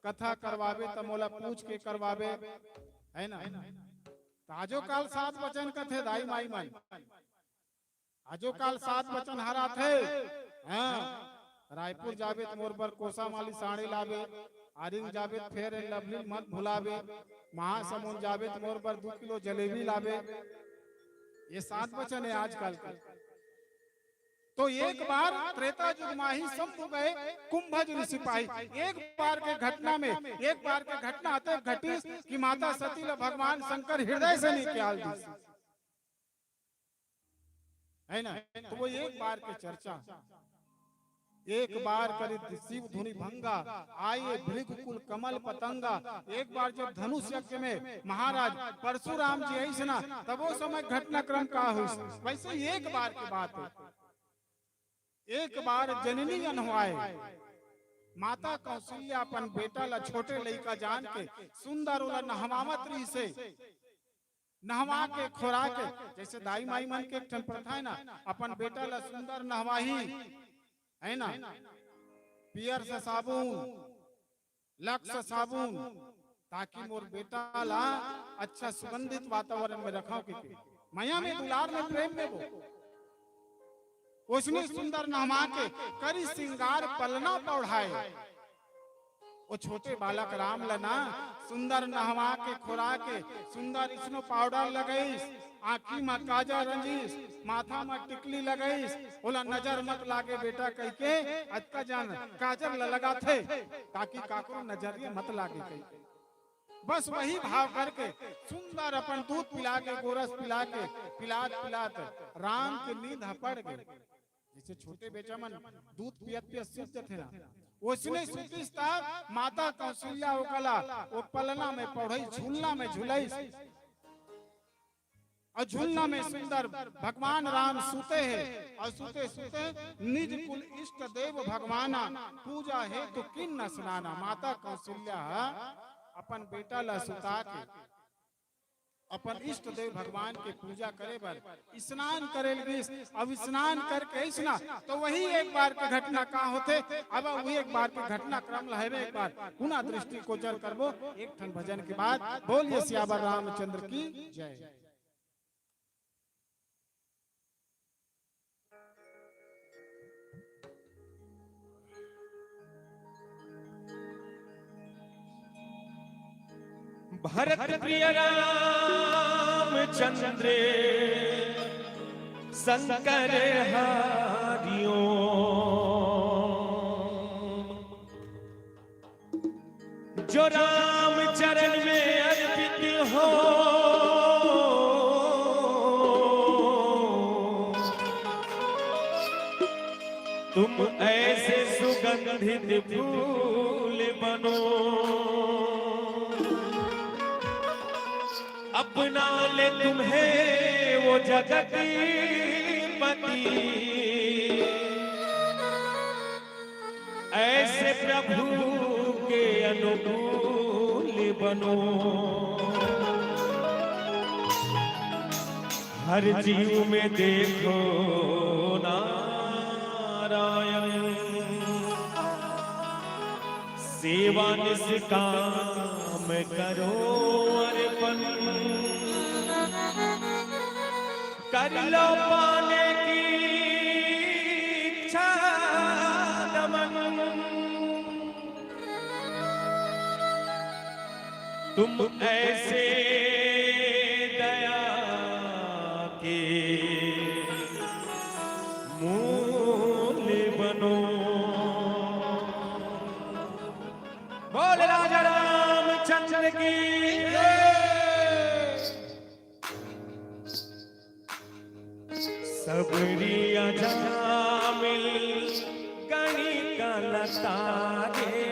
कथा करवाबे तब मोला पूछ के करवाबे," है ना? त आजो काल सात बचन कथे दाई माई मन। आजो काल सात बचन हराथे। हाँ, रायपुर जाबे त मोर बर कोसा माली साड़ी लाबे, आरिंग जाबे त फेयर एंड लवली मत भुलाबे, महासमुंद जाबे त मोर बर दू किलो जलेबी लाबे। ये सात बचन हे आजकल के। तो एक बार त्रेता युग माही शंभु गए कुंभज ऋषि पाही। एक बार के घटना में, एक बार के घटना अतक घटिस कि माता सती ल भगवान शंकर हृदय से निकाल दिस, है ना? तो वो एक बार के चर्चा। एक बार करी शिव धुनि भंगा, आए भृगु कुल कमल पतंगा। एक बार जब धनुष यज्ञ में महाराज परशुराम जी आइस ना, तब वो समय घटनाक्रम का होइस, वैसे ही एक बार के बात है। एक बार जननी अनहुआए, माता कौशल्या अपन बेटा ला, छोटे लइका जान के, सुंदर ओला नहवावत रहिसे। नहवा के, खोरा के, जैसे दाई माई मन के एक ठन प्रथा है ना, अपन बेटा ला सुंदर नहवाही, है ना, पियर से साबुन, लक्स साबुन, ताकि मोर बेटा ला अच्छा सुगंधित वातावरण में रखव के, के मया में, दुलार में, प्रेम में वो ओसने सुंदर नहवा के करी सिंगार, पलना पौढ़ाए। ओ छोटे बालक राम ल ना सुंदर नहवा के, खोरा के, सुंदर स्नो पाउडर लगइस, आँखी म काजर रंजिस, माथा म टिकली लगइस, ओला नजर मत लागे बेटा कहिके अतका जन काजर ल लगाथे, ताकि काकरो नजरिया मत लागे कहिके। बस वही भाव करके सुंदर अपन दूध पिला के, गोरस पिला के, पिलात पिलात राम के नींद ह पड़ गे। जैसे छोटे बेटा मन दूध पियत पियत सूत जथे ना, ओसने सूतिस त माता कौशल्या ओकला ओ पलना में पढ़ई, झूलना में झुलइस। अउ झूलना में सुंदर भगवान राम सूते हे, अउ सूते सूते निज कुल इष्ट देव भगवाना, पूजा हेतु किन्ना स्नाना। माता कौशल्या ह अपन बेटा ला सुता के अपन इष्ट देव भगवान के पूजा करे बर स्नान करे लगिस। अब स्नान करके अइस ना, तो वही एक बार के घटना का होथे। अब वही एक बार के घटनाक्रम ला हवे, एक बार पुनः दृष्टि गोचर करबो एक ठन भजन के बाद। बोलिए सियावर रामचंद्र की जय। भरत प्रिय रामचंद्र शंकर हरिओम। जो राम चरण में अर्पित हो, तुम ऐसे सुगंधित फूल बनो। अपना ले तुम्हें वो जगतपति, ऐसे प्रभु के अनुकूल बनो। हर जीव में देखो नारायण, सेवा निष्काम करो अर्पण। कर लो पाने की इच्छा दमन। तुम ऐसे दया के मूल बनो। बोल राजा रामचंद्र की जय। सबरी अजामिल गणिका लतारे,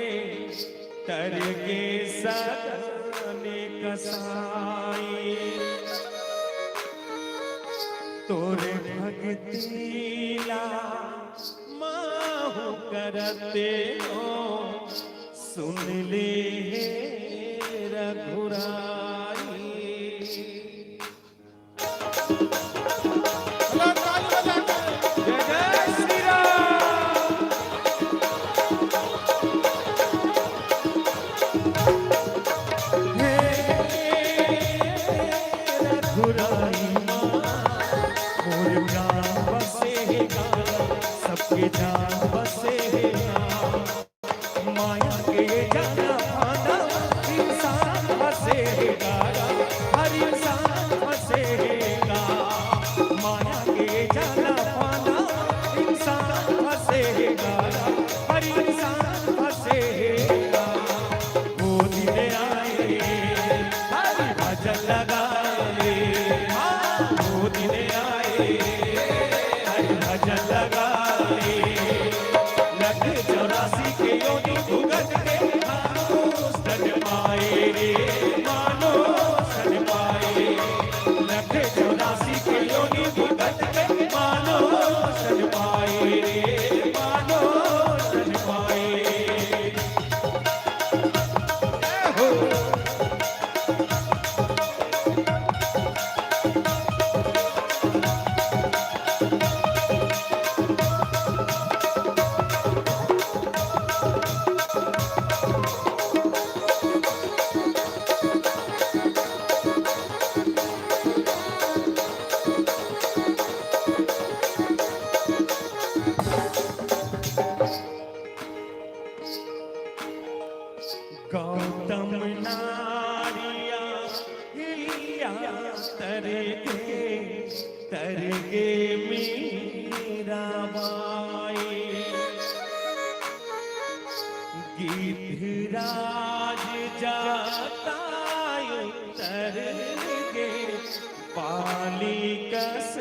तर के सदन कसाई। तोरे भगती ला माहू करते हो, सुन ले हे रघुराई। जय जय श्री राम। हे रघुराई माँ, मोर प्राण बसे हे गाँव, सबके जान बसे हे गाँव। माया के जाना पाना इंसान फंसे हे गारा, हर इंसान फंसे हे गा। माया के जाना पाना आए, हरि भजन लगाए। लख चौरासी के योनि भुगत के मानुष तन पाए रे, मानुष तन पाए। लख चौरासी के योनि भुगत के मानुष तन पाए रे, मानुष तन पाए। जय हो। गौतम नारिया हिया तर गे, तर गे मीरा बाई। गिद्धराज जाता उतर गे, बाली कस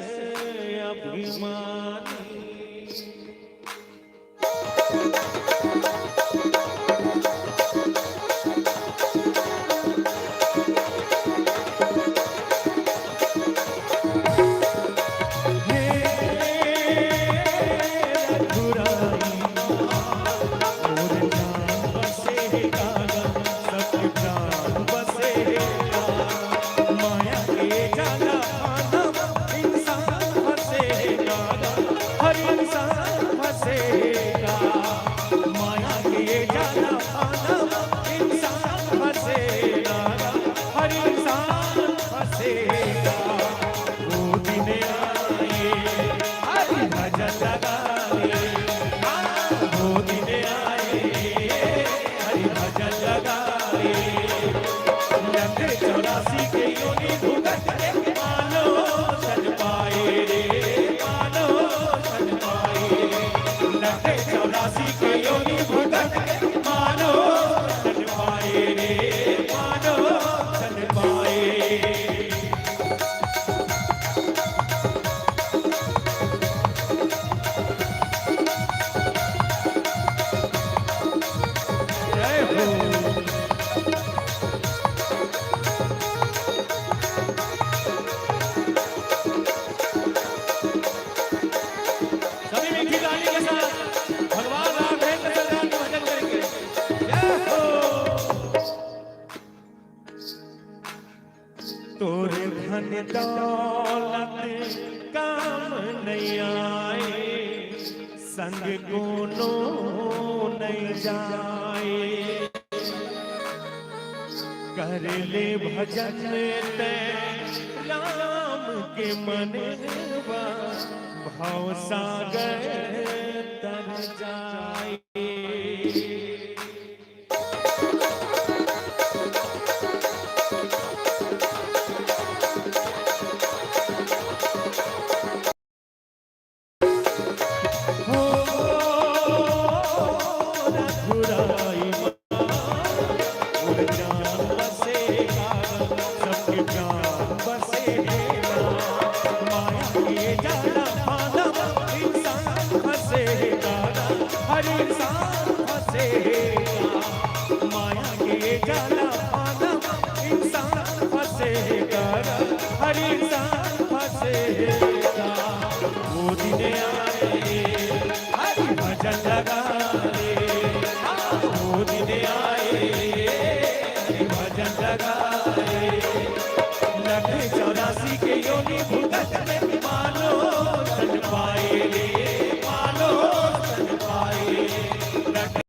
अभिमानी। हर इंसान फंसे गा, माया के जाल म इंसान फंसे गा, हर इंसान फंसे गा। वो दिन आए, हरि भजन लगाए, हाँ, वो दिन आए, हरि भजन लगाए। लख चौरासी के योनि भुगत के मानुष तन पाए रे, मानुष तन पाए। लख चौरासी के योनि भुगत के मानुष तन पाए रे, मानुष तन पाए। जय हो। सभी मीठी ताली के साथ भगवान राघवेंद्र सरकार के भजन करेंगे। जय हो। तोर धन दौलत काम नइ आए, संग कोनो नइ जाए। कर ले भजन तैं राम के मनवा, भव सागर तर जाए। हर इंसान फंसेगा। वो दिन आए, हरि भजन लगाए। हाँ, वो दिन आए, हरि भजन लगाए। लख चौरासी के योनि भुगत में मानुष तन पाए रे, मानुष तन पाए। लख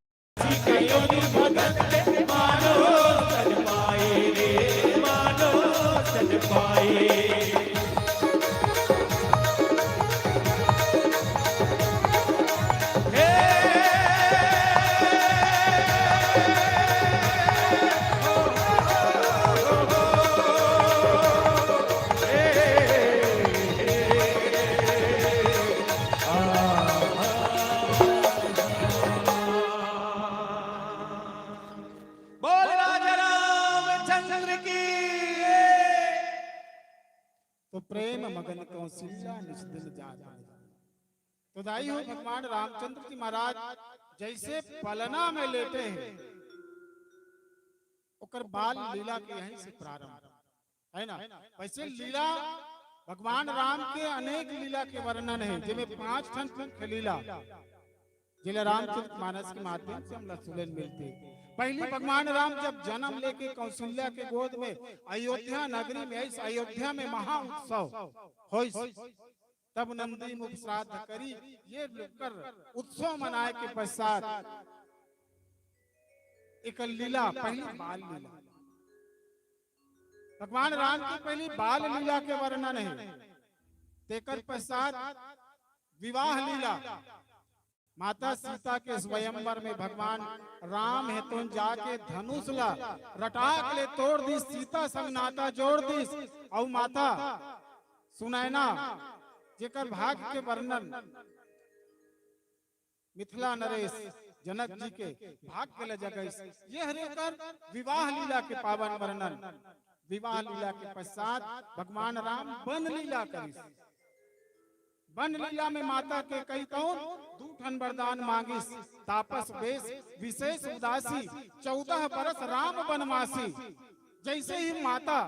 कौशल्या निज दिन जात नहीं। तो दाई हो, भगवान रामचंद्र जी महाराज जैसे पलना में लेटे हैं, ओकर बाल लीला के यहीं से प्रारंभ, है ना? वैसे लीला, भगवान राम के अनेक लीला के वर्णन है, जेमे पांच ठन मुख्य लीला, जेला रामचरित मानस के माध्यम से हमला सुने ल मिलथे। पहली भगवान राम जब जन्म लेके कौशल्या के गोद में अयोध्या नगरी में आइस, अयोध्या में महा उत्सव होइस, तब नंदी मुख श्राद्ध करी, ये लोकर उत्सव मनाए के पश्चात एक लीला, पहली बाल लीला, भगवान राम की पहली बाल लीला के वर्णन है। तेकर पश्चात विवाह लीला, माता सीता के स्वयंवर में भगवान राम हेतुन जाके धनुष ला रटाक ले तोड़ दिस, सीता संग नाता जोड़ दिस। अउ माता सुनैना, जेकर भाग्य के वर्णन मिथिला नरेश जनक जी के भाग्य ल जगइस, ये हरे ओकर विवाह लीला के पावन वर्णन। विवाह लीला के पश्चात भगवान राम वन लीला करिस। वन लीला में माता के कई तौन दू ठन वरदान मांगिस, तापस वेश विशेष उदासी, चौदह बरस राम वनवासी। जैसे ही माता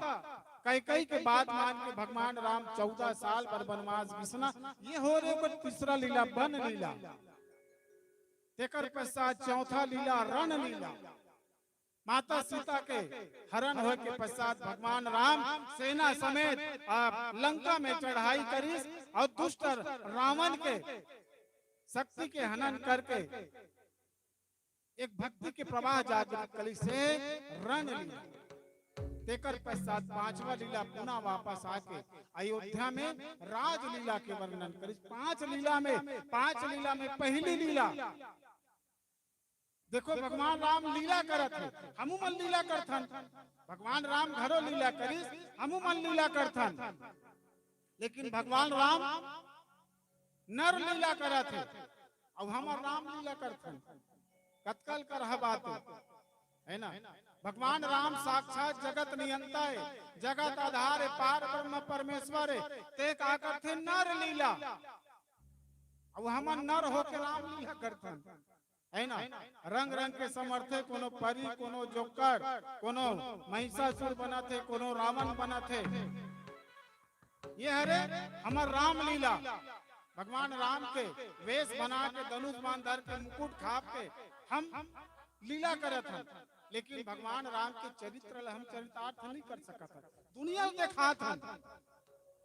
कैकई के बात मान के भगवान राम चौदह साल बर वनवास बिसना, ये हो रे ओकर तीसरा लीला, वन लीला। तेकर पश्चात चौथा लीला, रण लीला। माता सीता के हरण होए के पश्चात भगवान राम सेना समेत, आ, लंका में चढ़ाई करिस अउ दुष्ट रावण के शक्ति के हनन करके एक भक्ति के प्रवाह जागृत करिस, से रण लीला। तेकर पश्चात पांचवा लीला पुनः वापस आके अयोध्या में राजलीला के वर्णन करिस। पांच लीला में, पांच लीला में पहली लीला, देखो, भगवान राम लीला करत हे, हमू मन लीला करथन। भगवान राम घरो लीला करिस, हमू मन लीला करथन। लेकिन भगवान राम नर लीला करत हे, अउ हमर राम लीला करथन। कतका ल करहा बात हे, है ना? भगवान राम साक्षात जगत नियंता हे, जगत आधार हे, पार ब्रह्म परमेश्वर हे। ते का करथे? नर लीला। अउ हमन नर होके राम लीला करथन, है ना? रंग रंग के समर्थे, कोनो परी, कोनो जोकर, कोनो महिषासुर बनत हे, कोनो रावण बनत हे। ये हरे हमर रामलीला। भगवान राम के वेश बना के, धनुष बाण धर के, मुकुट छाप के हम लीला करत हन, लेकिन भगवान राम के चरित्र ल हम चरितार्थ नहीं कर सकत हन। दुनिया ल देखात हन,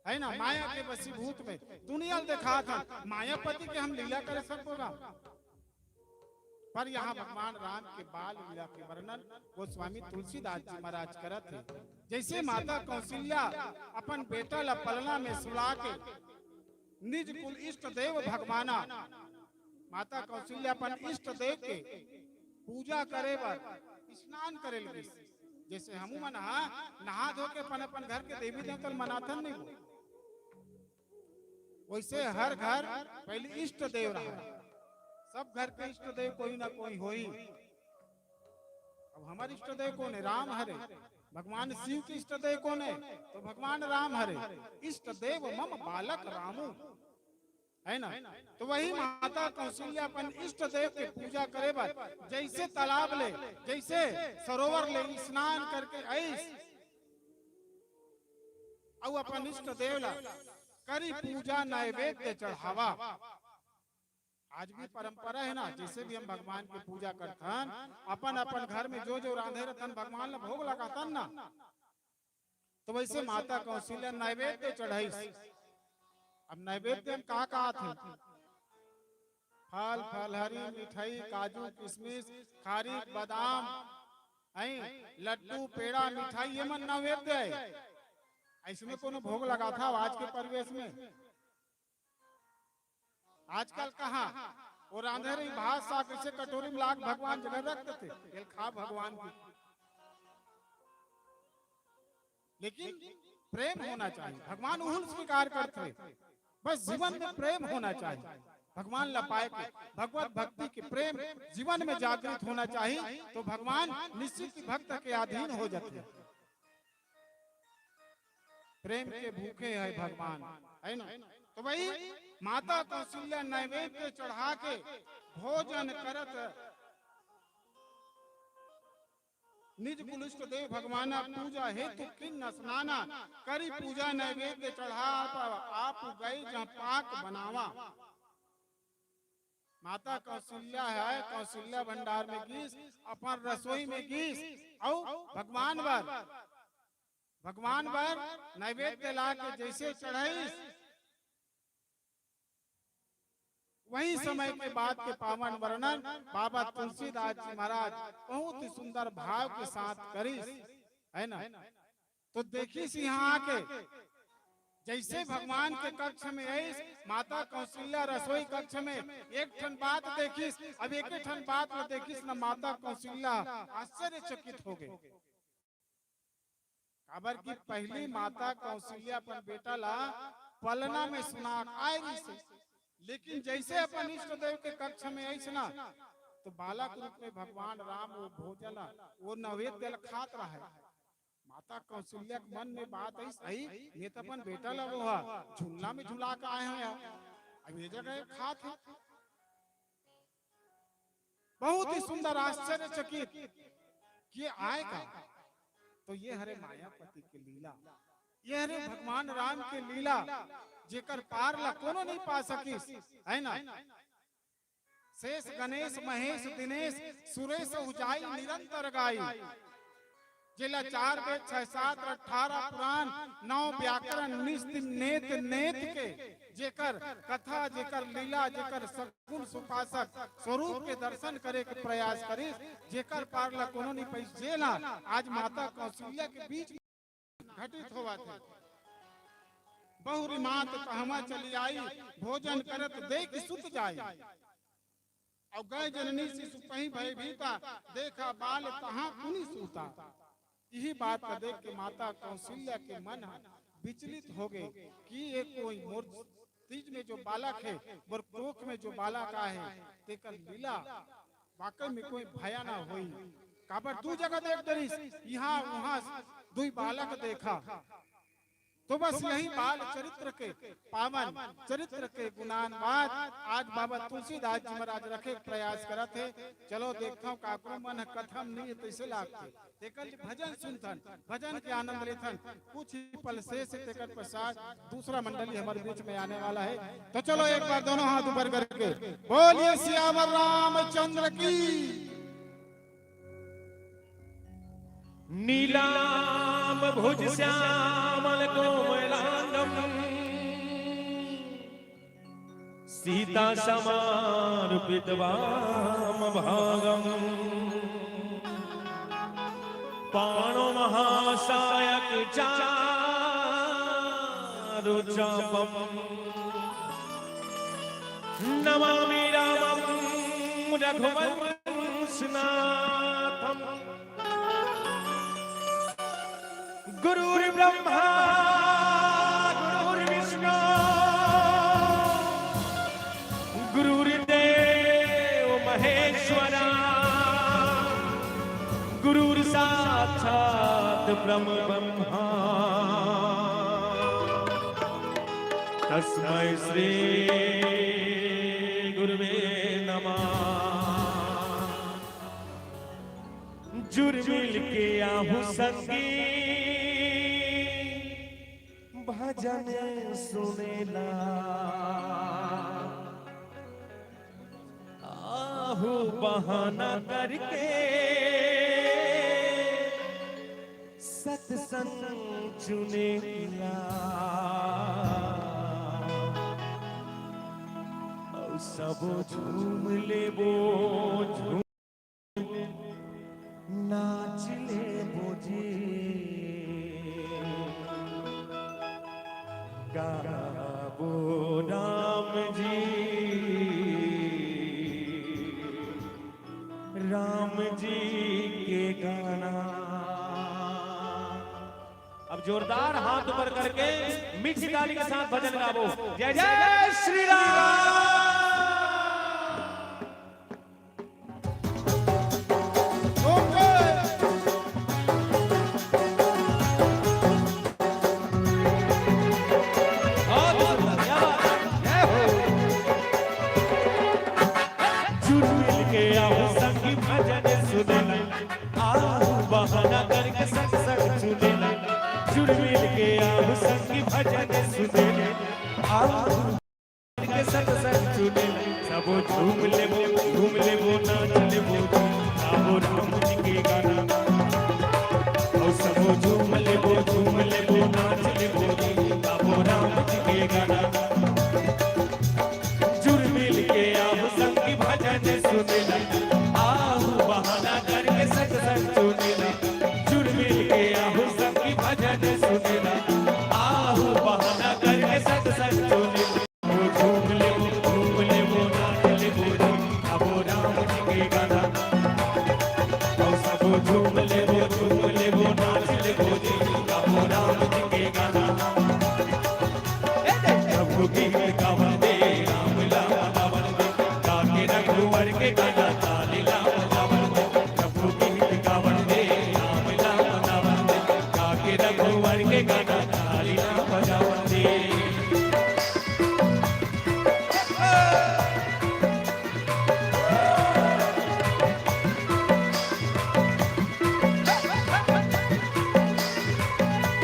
है ना? माया के वशीभूत में दुनिया ल देखात हन। मायापति के हम लीला करे सकबो गा? पर यहाँ भगवान राम के बाल लीला के वर्णन गोस्वामी तुलसीदास जी महाराज करत हे। जैसे माता कौशल्या अपन बेटा ला पलना में सुला के निज कुल इष्ट देव भगवाना, माता कौशल्या अपन इष्ट देव के पूजा करे बर स्नान करे लगिस। जैसे हमू मन हा नहा धो के अपन अपन घर के देवी देवता ल मनाथन नहीं, वैसे हर घर पहले इष्ट देव रहा। सब घर के इष्ट देव कोई ना कोई होई। अब हमर इष्ट देव कोन हे? राम हरे। भगवान शिव के इष्ट देव कोन हे? तो भगवान राम हरे। इष्ट देव मम बालक रामू, है ना? तो वही माता कौशल्या अपन इष्ट देव के पूजा करे बर जैसे तालाब ले, जैसे सरोवर ले स्नान करके आइस, अउ अपन इष्ट देव ला करी पूजा, नैवेद्य चढ़ावा। आज भी परंपरा है ना, जैसे भी हम भगवान की पूजा करथन, अपन अपन घर में जो जो रांधे रहथन, भगवान ला भोग लगाथन ना, तो वैसे माता कौशल्या नैवेद्य चढ़ाइस। अब नैवेद्य में का का आथे? फल, फलहरी, मिठाई, काजू, किशमिश, खारी, बादाम, हैं, लड्डू, पेड़ा, मिठाई, ये मन नैवेद्य है। इसमें कोनो भोग लगाथा आज के परिवेश में? आजकल कहाँ वो रांधे रही भात साग, इसे कटोरी में लाके भगवान जगह रख देथे, "ये खा भगवान की।" लेकिन प्रेम होना चाहिए, भगवान उहुल स्वीकार करथे। बस जीवन में प्रेम होना चाहिए, भगवान ला पाए के, भगवत भक्ति के प्रेम जीवन में जागृत होना चाहिए, तो भगवान निश्चित ही भक्त के अधीन हो जाते हैं। प्रेम के भूखे है भगवान, है ना? तो वही माता कौशल्या नैवेद्य चढ़ा के भोजन करत निज कुलइष्ट देव भगवाना पूजा हेतु किन स्नाना करी पूजा नैवेद्य चढ़ा आप, आप गए जहाँ पाक बनावा। माता कौशल्या है, कौशल्या भंडार में गीस, अपन रसोई में गीस, अउ भगवान बर, भगवान बर नैवेद्य ला के जैसे चढ़ाईस, वही समय के बात के पावन वर्णन बाबा तुलसीदास जी महाराज बहुत ही सुंदर भाव के साथ करिस, है ना? तो देखिस यहाँ आके, जैसे भगवान के कक्ष में आइस, माता कौशल्या रसोई कक्ष में एक ठन बात देखिस, अब एक ठन बात ला देखिस न, माता कौशल्या आश्चर्यचकित हो गई। काबर कि पहली माता कौशल्या अपन बेटा ला पलना में सुना आए रहिस, लेकिन जैसे अपन इष्ट देव के कक्ष में आइस ना, तो बालक रूप में भगवान राम वो भोजन ला, वो नैवेद्य ला खात रहे। माता कौशल्या के मन में बात आइस, "आई, ये तो अपन बेटा ला वो हा, झूला में झुला के आए हैं यार, अब ये जगह खात है।" बहुत ही सुंदर, आश्चर्यचकित कि आय का, तो ये हरे मायापति के लीला, ये हरे भगवान राम के लीला, जेकर पार ला कोनो नहीं पा सकिस, है ना? शेष गणेश महेश दिनेश सुरेश उजाई निरंतर गाई। जेला चार वेद, छह शास्त्र, अठारह पुराण, नौ व्याकरण, निस्तिम नेत नेत के, जेकर कथा, जेकर लीला, जेकर सगुण सुपासक स्वरूप के दर्शन करे के प्रयास करिस, जेकर पार ला कोनो नहीं पाइस, जेला आज माता कौशल्या के बीच में घटित होवत हे। बहुरी मात कहवा चली आई, भोजन करत देख सुत जाई। अउ गए जननी शिशु पही भयभीता, देखा बाल तहाँ कुनि सूता। यही बात ला देख के माता कौशल्या के मन ह विचलित हो गए कि ये कोई मोर तीज में जो बालक है, मोर कोख में जो बालक आहे, तेकर लीला वाकई में कोई भया ना होई। काबर दू जगह देख डरिस, यहाँ वहाँ दुई बालक देखा। तो बस यही बाल चरित्र के, पावन चरित्र के गुणानुवाद आज बाबा तुलसीदास जी महाराज रखे के प्रयास करत हे। चलो देखथव, काकरो मन ह कथम नहीं है, तैसे लागथे। तेकर ले भजन सुनथन, भजन के आनंद लेथन। कुछ ही पल शेष हे, तेकर पश्चात दूसरा मंडली हमारे बीच में आने वाला है। तो चलो एक बार दोनों हाथ ऊपर करके बोलिए सियावर रामचंद्र की। नीलाम्बुजश्यामलकोमलाङ्गं सीतासमारोपितवामभागम्। बाणो महासायकचारुचापम्। नमामि रामं रघुवंशनाथम्। गुरुर्ब्रह्मा गुरुर्विष्णु गुरुर्देव महेश्वरा। गुरुर्साक्षात् परम ब्रह्मा तस्मै श्री गुरुवे नमः। जुर मिल के आहू संगी भजन सुनेला, आहू बहाना करके सत्संग चुनेला। अउ सबो झूम लेबो, झूम नाच लेबो जी, गाबो राम जी, राम जी के गाना। अब जोरदार हाथ ऊपर करके मीठी ताली के साथ भजन गाबो। जय जय श्री राम। के सत्संग चुनेला, सबो झूम लेबो, झूम लेबो, नाच लेबो जी, गाबो राम जी के गाना। ओ सबो झूम लेबो, झूम लेबो, नाच लेबो जी, गाबो राम जी के गाना। जुड़ मिल के आहो संगी भजन सुनेला, आहो बहाना करके सत्संग चुनेला। जुड़ मिल के आहो संगी भजन सुनेला, आहो बहाना करके सत्संग चुनेला। ओ झूम लेबो, झूम लेबो, नाच लेबो जी, गाबो राम जी के गाना। ओ सबो झूम लेबो, झूम लेबो, नाच लेबो जी, गाबो राम जी के गाना। ए दे, प्रभु गीत गावन दे, राम लाला गावन दे, गाके रघुवर के गाना, ताली लाम गावन दे, प्रभु गीत गावन दे, राम लाला गावन दे, गाके रघुवर के गाना, ताली लाम गावन दे।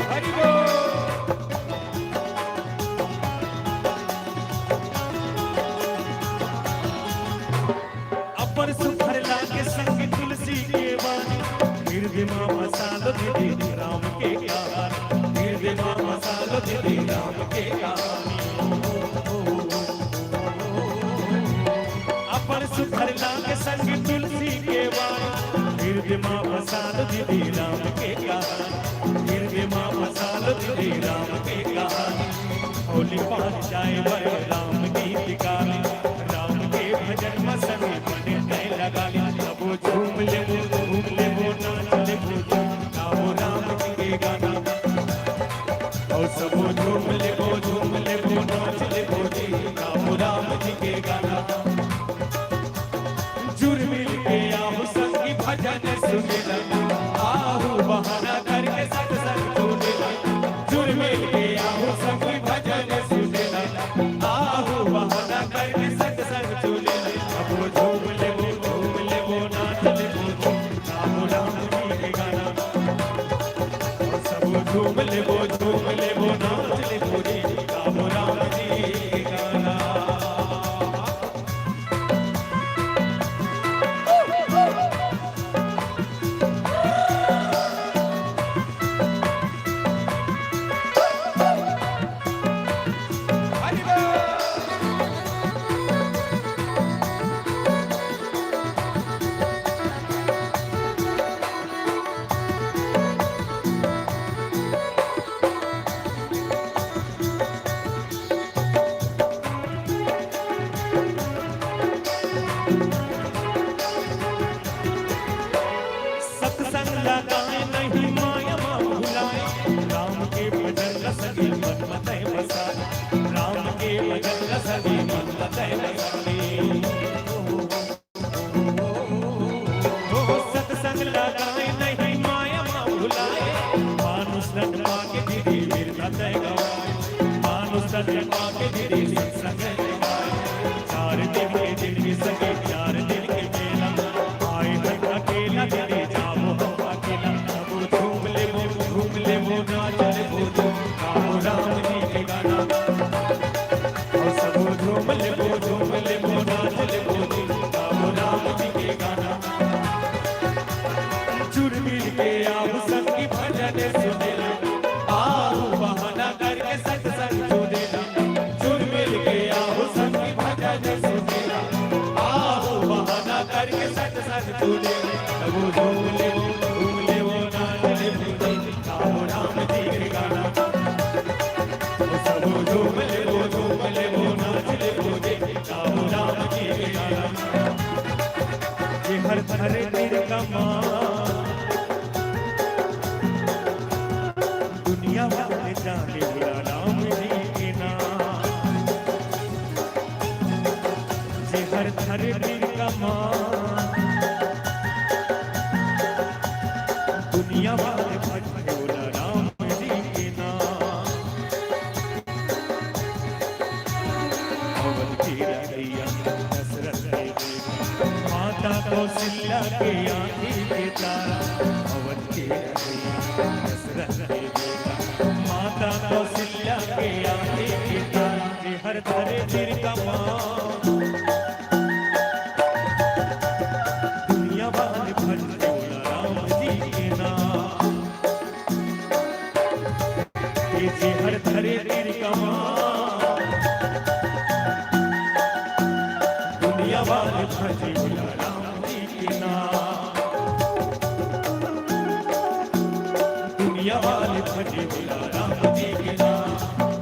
हरि बोल। अब्बड़ सुघर लागे संग तुलसी के बानी, हृदय मा बसालो दीदी राम के कहानी, हृदय मा बसालो दीदी राम के कहानी। अब्बड़ सुघर लागे संग तुलसी के बानी, हृदय मा बसालो दीदी राम के कहानी, हृदय मा बसालो दीदी राम के कहानी। होली पार जाए बर राम गीत गावे, राम के भजन म सभी मन तय लगा ले। सबो झूम लेबो, झूम लेबो, नाच लेबो, गाबो राम जी के गाना। ओ सबो झूम लेबो, झूम लेबो, नाच लेबो जी, गाबो राम जी के गाना। जुड़ मिल के आहो संगी भजन सुनेला, आहो बहाना करके सत्संग सुनेला। जुड़ मिल के आहो संगी भजन सुनेला, आहो बहाना करके सत्संग सुनेला। सबो झूम लेबो, झूम लेबो, नाच लेबो जी, गाबो राम जी के गाना। सबो झूम लेबो, झूम लेबो, नाच लेबो जी, गाबो राम जी के गाना। सत्संग लगाए नहीं माया मा भुलाए, राम के भजन ल सभी मन म तय बसाए, राम के भजन ल सभी मन म तय बसाए। ओ सत्संग लगाए नहीं माया मा भुलाए, मानुष तन पाके दीदी वीरता तय गवाए, मानुष तन पाके दीदी सत्संग गवाए। चार दिन के जिनगी सके, चार दिन के मेला, आए हर अकेला दीदी जाबो हम अकेला। सबो झूम लेबो, झूम लेबो, नाच लेबो जी, गाबो राम जी के गाना। ओ सबो झूम लेबो, झूम लेबो, नाच लेबो जी, गाबो राम जी के गाना। जुड़ मिल के आहो संगी भजन सुनेला, आहो बहाना करके सत्संग सुनेला। जुड़ मिल के आहो संगी भजन सुनेला, आहो बहाना करके सत्संग सुनेला। सबो झूम लेबो, झूम लेबो, नाच लेबो जी, गाबो राम जी के गाना। ओ सबो झूम लेबो, झूम लेबो, नाच लेबो जी, गाबो राम जी के गाना। जे हर धरती रे कमान, दुनिया भर में जाने होला राम जी के नाम। जे हर धरती रे कमान, दुनिया भर में जाने होला राम जी के नाम। अवध के रचैया दशरथ के बेटा, माता कौशल्या के आँखी के तारा। अवध के रचैया दशरथ के बेटा, माता कौशल्या के आँखी के तारा। जे धरे तिरिक मा, दुनिया वाले भज बोला राम जी के नाम। ये जेहर धरे तिरिक मा, दुनिया वाले भज बोला राम जी के नाम। दुनिया वाले भजे बोला राम जी के नाम।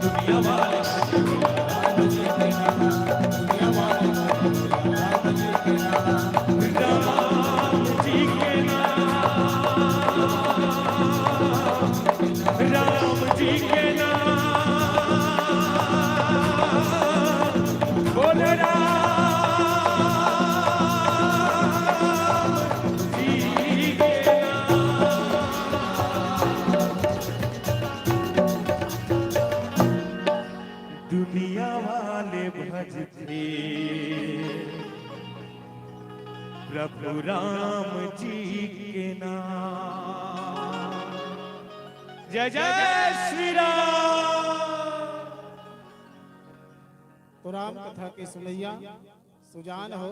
दुनिया वाले भजे बोला राम जी के नाम। दुनिया वाले भजे बोला राम जी के नाम। राम जी के नाम। राम जी के नाम। बोल राम जी के नाम। दुनिया वाले भजथे प्रभु राम जी के नाम। जय जय श्री राम। तो राम कथा के सुनैया सुजान हो,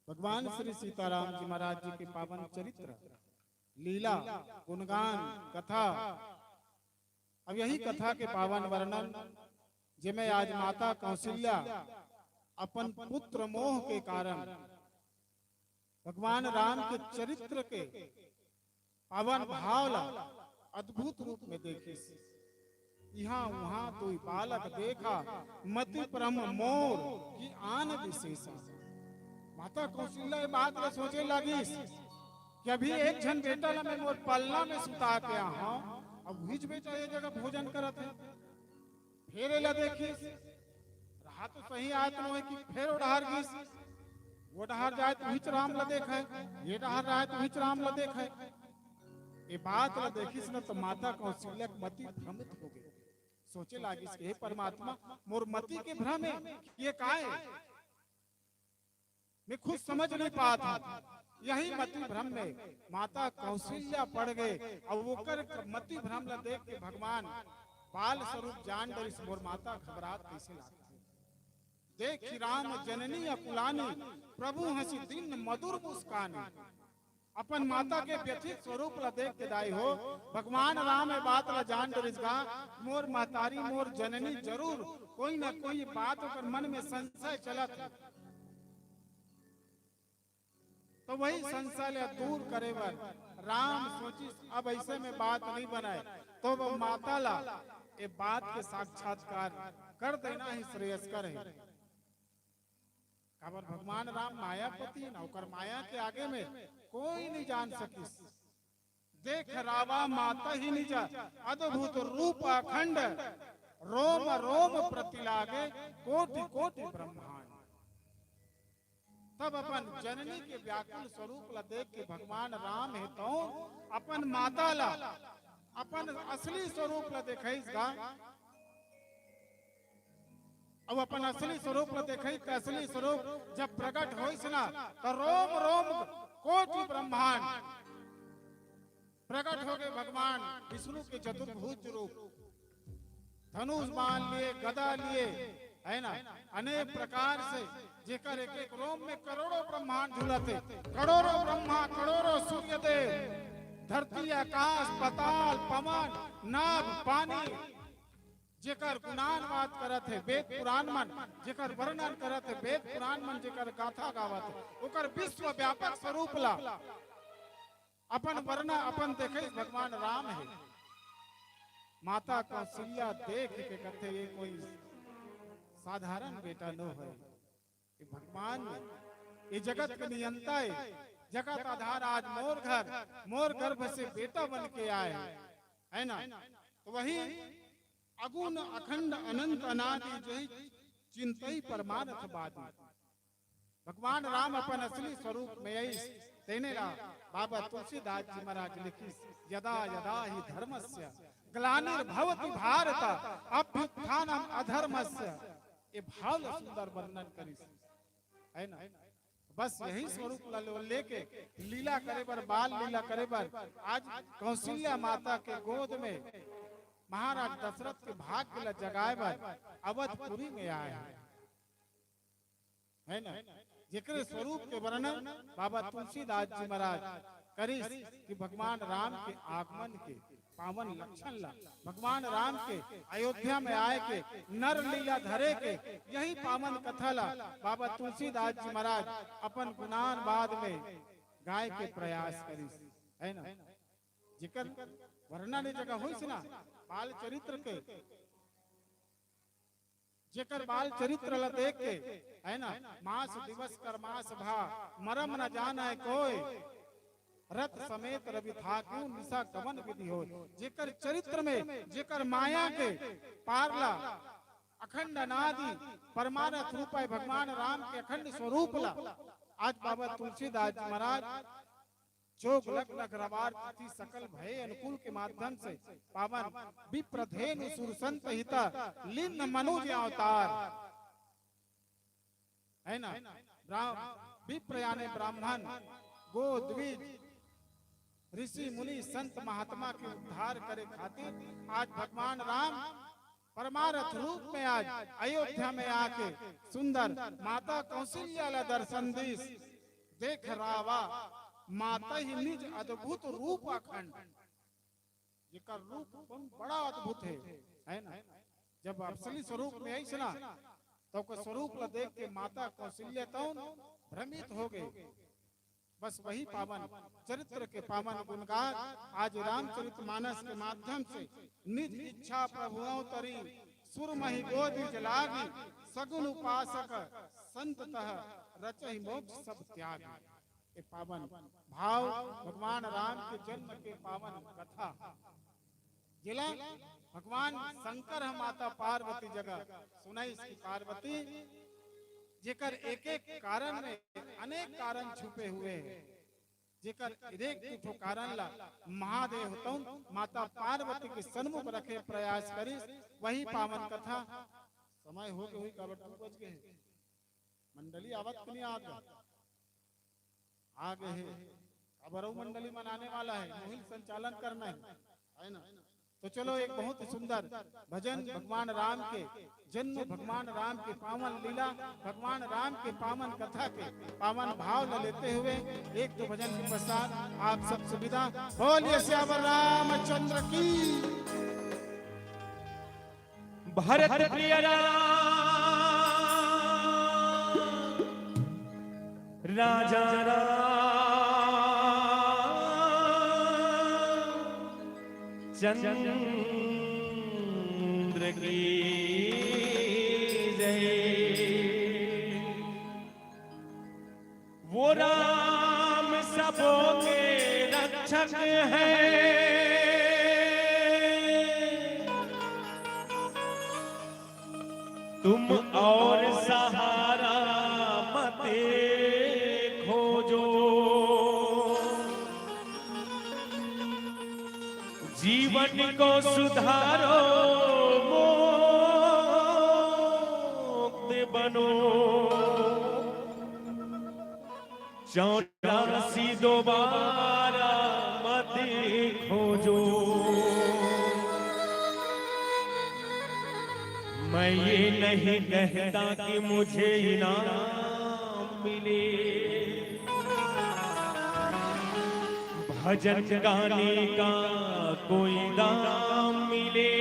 भगवान श्री सीताराम जी महाराज जी के पावन चरित्र, लीला, गुणगान, कथा। अब यही कथा के पावन वर्णन, जेमे आज माता कौशल्या अपन पुत्र मोह के कारण भगवान राम के चरित्र के पावन भाव ला अद्भुत रूप में देखिस। इहाँ उहाँ दुई बालक देखा, मति भ्रम मोर कि आन बिसेसा। माता कौशल्या ये बात ला सोचे लागिस कि अभी एक झन बेटा ला मैं मोर पलना में सुता के आहूँ, अब उहीच बेटा ये जगह भोजन करत हे। फेर एला देखिस, रहा तो सही आय तो नोहे कि फेर ओ डहार गिस, ओ डहार जाय तो उहीच राम ला देखय, ये डहार जाय तो उहीच राम ला देखय। ये बात ला देखिस न तो माता कौशल्या के मति भ्रमित हो गे। सोचे लागिस कि हे परमात्मा, मोर मति के भ्रम हे कि ये काय हे? मैं खुद समझ नहीं पात हूँ। यही मति भ्रम में माता कौशल्या पड़ गे। अब ओकर मति भ्रम ला देख के भगवान बाल स्वरूप जान डरिस, मोर माता घबरात कइसे लागथे। देखि राम जननी अकुलानी, प्रभु हँसि दीन मधुर मुस्कानी। अपन माता के व्यथित स्वरूप ला देख के दाई हो, भगवान राम ये बात ला जान डरिस गा, मोर महतारी, मोर जननी जरूर कोई ना कोई बात ओकर मन में संशय चलत हे। तो वही संशय ला दूर करे बर राम सोचिस, अब अइसे में बात नहीं बनय, तो वो माता ला ये बात के साक्षात्कार कर देना ही श्रेयस्कर हे। काबर भगवान राम मायापति हे ना, ओकर माया के आगे में कोई नहीं जान सकिस। देख रावा मातहि निज अद्भुत रूप अखंड, रोम रोम प्रति लागे कोटि कोटि ब्रह्मांड। तब अपन जननी के व्याकुल स्वरूप ला देख के भगवान राम हे तौन अपन माता ला अपन असली स्वरूप ला देखइस गा। अब अपन असली स्वरूप ला देखइस, त असली स्वरूप जब प्रकट होइस ना, त रोम रोम कोटि ब्रह्मांड प्रकट हो गे भगवान विष्णु के चतुर्भुज रूप, धनुष बाण लिए, गदा लिए, है ना, अनेक प्रकार से जेकर एक एक रोम में करोड़ों ब्रह्मांड झूलत हे, करोड़ों ब्रह्मा, करोड़ों सूर्य देव, धरती, आकाश, पाताल, पवन, नभ, पानी, जेकर गुणानुवाद करत हे वेद पुराण मन, जेकर वर्णन करत हे वेद पुराण मन, जेकर गाथा गावत हे, ओकर विश्व व्यापक स्वरूप ला अपन वर्णन, अपन देखइस भगवान राम हे। माता कौशल्या देख के कथे, ये कोई साधारण बेटा नो हे, ये भगवान हे, ये जगत के नियंता हे, जगत आधार आज मोर घर, मोर गर्भ से बेटा बन के आय, है ना? तो वही अगुण अखंड अनंत अनादि जो ही चिंतई परमारथ बादी। भगवान राम अपन असली स्वरूप में आइस, तेने ला बाबा तुलसीदास जी महाराज लिखिस, यदा यदा ही धर्मस्य ग्लानिर्भवति भारत अभ्युत्थानम अधर्मस्य। ये भाव ला सुंदर वर्णन करिस, है ना? बस यही स्वरूप ला लो-, लेके लीला करे बर, बाल लीला करे बर आज कौशल्या माता के गोद में महाराज दशरथ के भाग्य ला जगाए बर अवधपुरी में आए हे, है ना? जेकर स्वरूप के वर्णन बाबा तुलसीदास जी महाराज करिस कि भगवान राम के आगमन के पावन लक्षण ला, भगवान राम के अयोध्या में आए के, नर लीला धरे के, यही पावन कथा ला बाबा तुलसीदास जी महाराज अपन गुणानुवाद में गाय के प्रयास करिस, है ना? जेकर वर्णन ए जगह होइस ना, बाल चरित्र के, जेकर बाल चरित्र ला देख के, है ना, मास दिवस कर मास भा, मरम न जानय कोय, रथ समेत रवि थाकेउ, निसा कवन विधि होय। जेकर चरित्र में, जेकर माया के पार ला, अखंड अनादि परमारथ रूप आय भगवान राम के अखंड स्वरूप ला आज बाबा तुलसीदास जी महाराज जोग लग्न ग्रहवार तिथि सकल भय अनुकूल के माध्यम से पावन विप्रधेनु सुर संत हिता लिन्न मनुज अवतार, है ना? ब्राह्म-, विप्र यानी ब्राह्मण, गो द्विज, ऋषि मुनि संत महात्मा के उद्धार करे खातिर आज भगवान राम परमारथ रूप में आज अयोध्या में आके सुंदर माता कौशल्या ला दर्शन दीस। देख रावा मातहि निज अद्भुत रूप अखंड, जेकर रूप बहुत बड़ा अद्भुत हे, है ना? जब असली स्वरूप में आइस ना, तो ओकर स्वरूप ला देख के माता कौशल्या तौन भ्रमित हो गए। बस वही पावन चरित्र के पावन गुणगान आज रामचरित मानस के माध्यम से निज इच्छा प्रभु अवतरी, सुर महि गो द्विज लागी, सगुन उपासक संत तह रचहि मोक्ष सब त्यागी। ये पावन भाव भगवान राम के जन्म के पावन कथा, जेला भगवान शंकर ह माता पार्वती जगह सुनाइस कि पार्वती, जेकर एक एक कारण में अनेक कारण छुपे हुए हे, जेकर एक एक ठो कारण ला महादेव तौन माता पार्वती के सन्मुख रखे प्रयास करिस, वही पावन कथा। समय हो गए हुई काबर दू बज गए हे। मंडली आवत कि नहीं आवत? आ गए हे। अब अरऊ मंडली मन आने वाला हे, मोहिल संचालन करना हे, है ना? तो चलो, एक बहुत ही सुंदर भजन भगवान राम के जन्म, भगवान राम के पावन लीला, भगवान राम के पावन कथा के पावन भाव ला लेते हुए एक दो भजन के पश्चात आप सबसे विदा। बोलिए सियावर रामचंद्र की। भरत प्रिय राम, राजा राम चंद्र की जय। वो राम सबों के रक्षक है, तुम और सहारा मत खोजो। जीवन को सुधारो, मुक्त बनो, चौरासी दोबारा मत खोजो। मैं ये नहीं कहता कि मुझे इनाम मिले, भजन गाने का कोई दाम मिले।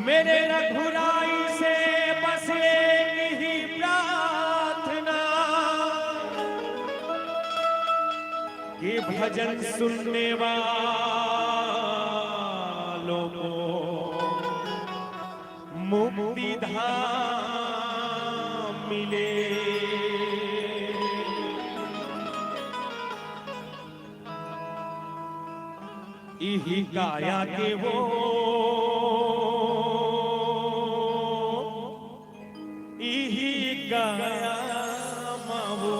मेरे रघुराई से बस एक ही प्रार्थना कि भजन सुनने वालों को मुक्ति धाम मिले। इही काया के वो, इही काया मा वो।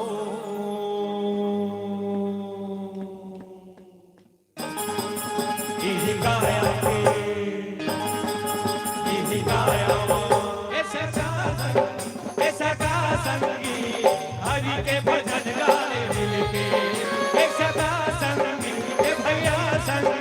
इही काया के, इही काया वो। ए सखा संगी, ए सखा संगी, हरि के भजन गाए मिलके। ए सखा संगी, ए भैया संगी,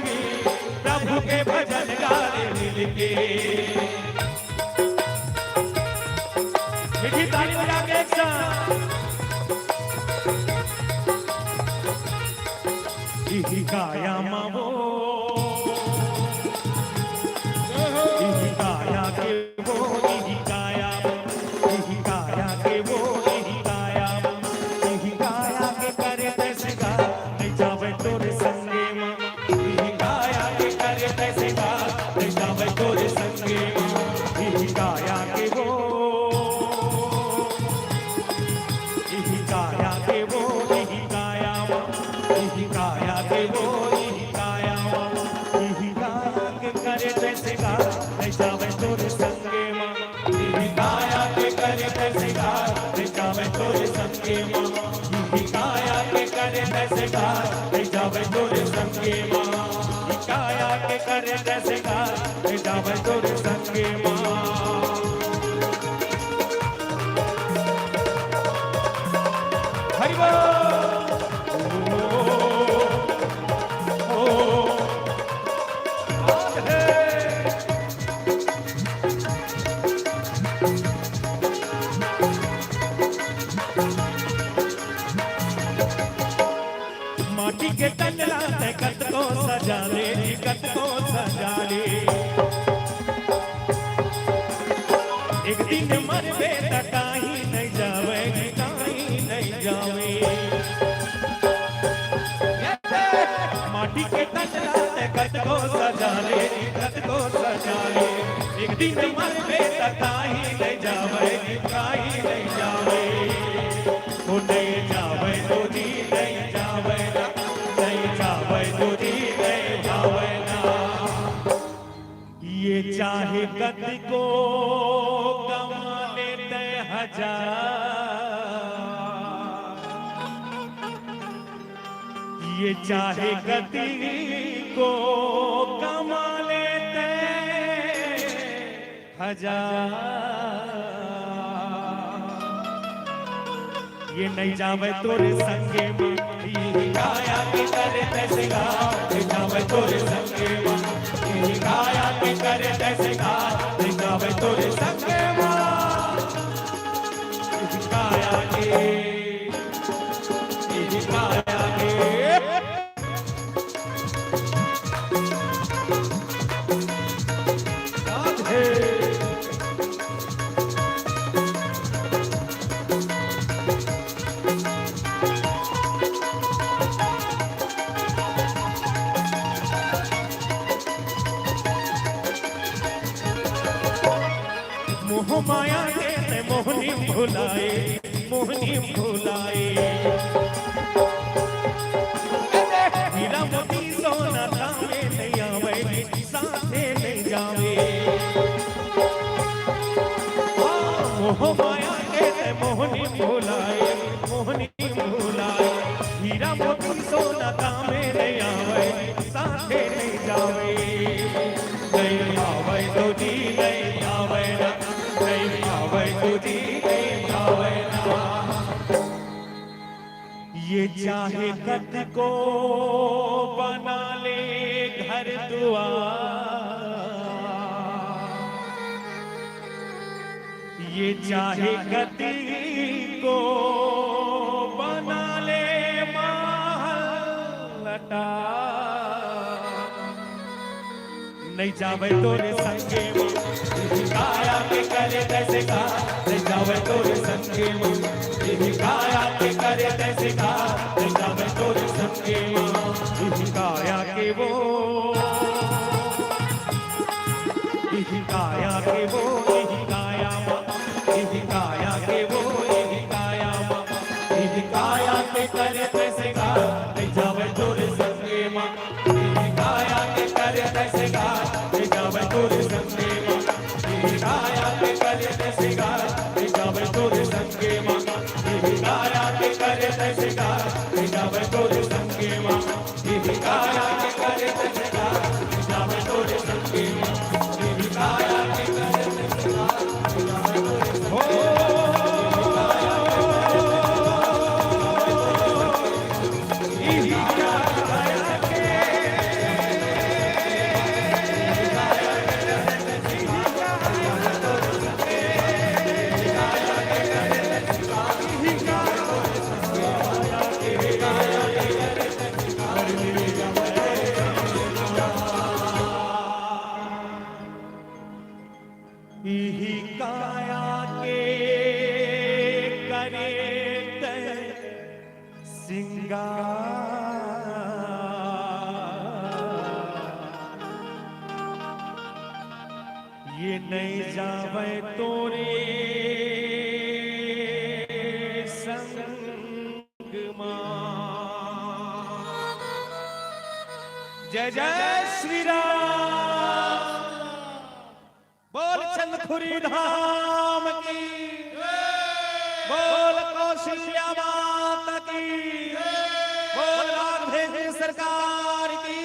तैसे का, ले जावे तोरे संगे माँ। हरि बोल। ओ, ओ, ओ, आज है। माटी के तन ला तैं कतको सजा ले, कतको सजा ले। एक दिन मरबे त काहीं नइ जावय, काहीं नइ जावय। माटी के तन ला तैं कतको सजा ले, कतको सजा ले। एक दिन मरबे त काहीं नइ जावय, काहीं नइ जावय। ओ नइ जावय तो जी नइ जावय ना, नइ जावय तो जी नइ जावय ना। ये चाहे कतको कमा ले तैं हजार, ये चाहे कतको कमा ले तैं हजार। ये नइ जावय तोरे संगे माँ, इही काया के करे तैं सिंगार। नइ जावय तोरे संगे माँ, इही काया के करे तैं सिंगार। नइ जावय तोरे संगे माँ, इही काया के, इही काया के। राधे। मोह माया के तैं मोहनी भुलाए, मोहनी भुलाए। हीरा मोती सोना कामे नइ आवय, साथे नइ जावय। मोह माया के तैं मोहनी भुलाए, मोहनी भुलाए। हीरा मोती सोना कामे नइ आवय, साथे नइ जावय। नइ आवय तो जी नइ आवय ना, नइ आवय तो जी नइ आवय ना। ये चाहे कतको बना ले घर दुआर, ये चाहे कतको बना ले महल अटार। नइ जावय तोरे संगे माँ, इही काया के करे तैं सिंगार। नइ जावय तोरे संगे माँ, इही काया के करे तैं सिंगार। नइ जावय तोरे संगे माँ, इही काया के वो, इही काया के वो, इही काया माँ, इही काया के वो, इही काया माँ, इही काया के करे तैं सिंगार। नइ जावय तोरे संगे माँ, इही काया के करे तैं सिंगार। नइ जावय तोरे संगे माँ, इही काया के करे तैं सिंगार। नइ जावय तोरे संगे माँ, इही काया के करे तैं सिंगार। नइ जावय तोरे संगे माँ, इही काया के करे तैं सिंगार। नइ जावय तोरे संगे माँ, इही काया के करे तैं सिंगार। नइ जावय तोरे संगे माँ, इही काया के इही काया के करे तैं सिंगार। ये नइ जावय तोरे संग माँ। जय जय श्री राम। बोल चंदखुरी धाम की, बोल कौशल्या माता की, बोल राघवेंद्र सरकार की।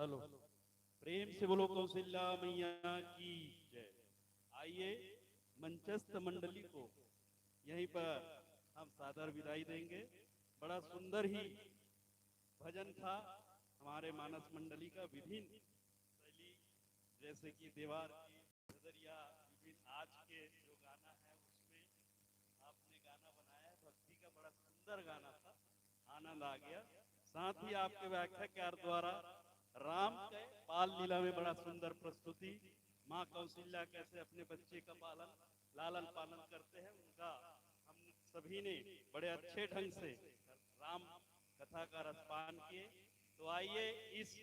हेलो, प्रेम से बोलो कौशल्या मैया की जय। आइए, मंचस्थ मंडली को यहीं पर हम सादर विदाई देंगे। बड़ा सुंदर ही भजन था हमारे मानस मंडली का। विभिन्न शैली, जैसे कि देवार की, झदरिया, विभिन्न आज के जो गाना है उसमें आपने गाना बनाया है, भक्ति का बड़ा सुंदर गाना था, आनंद आ गया। साथ ही आपके व्याख्याकार द्वारा राम के बाल लीला में बड़ा सुंदर प्रस्तुति, माँ कौशल्या कैसे अपने बच्चे का पालन, लालन पालन करते हैं, उनका हम सभी ने बड़े अच्छे ढंग से राम कथा का रसपान किए। तो आइए, इस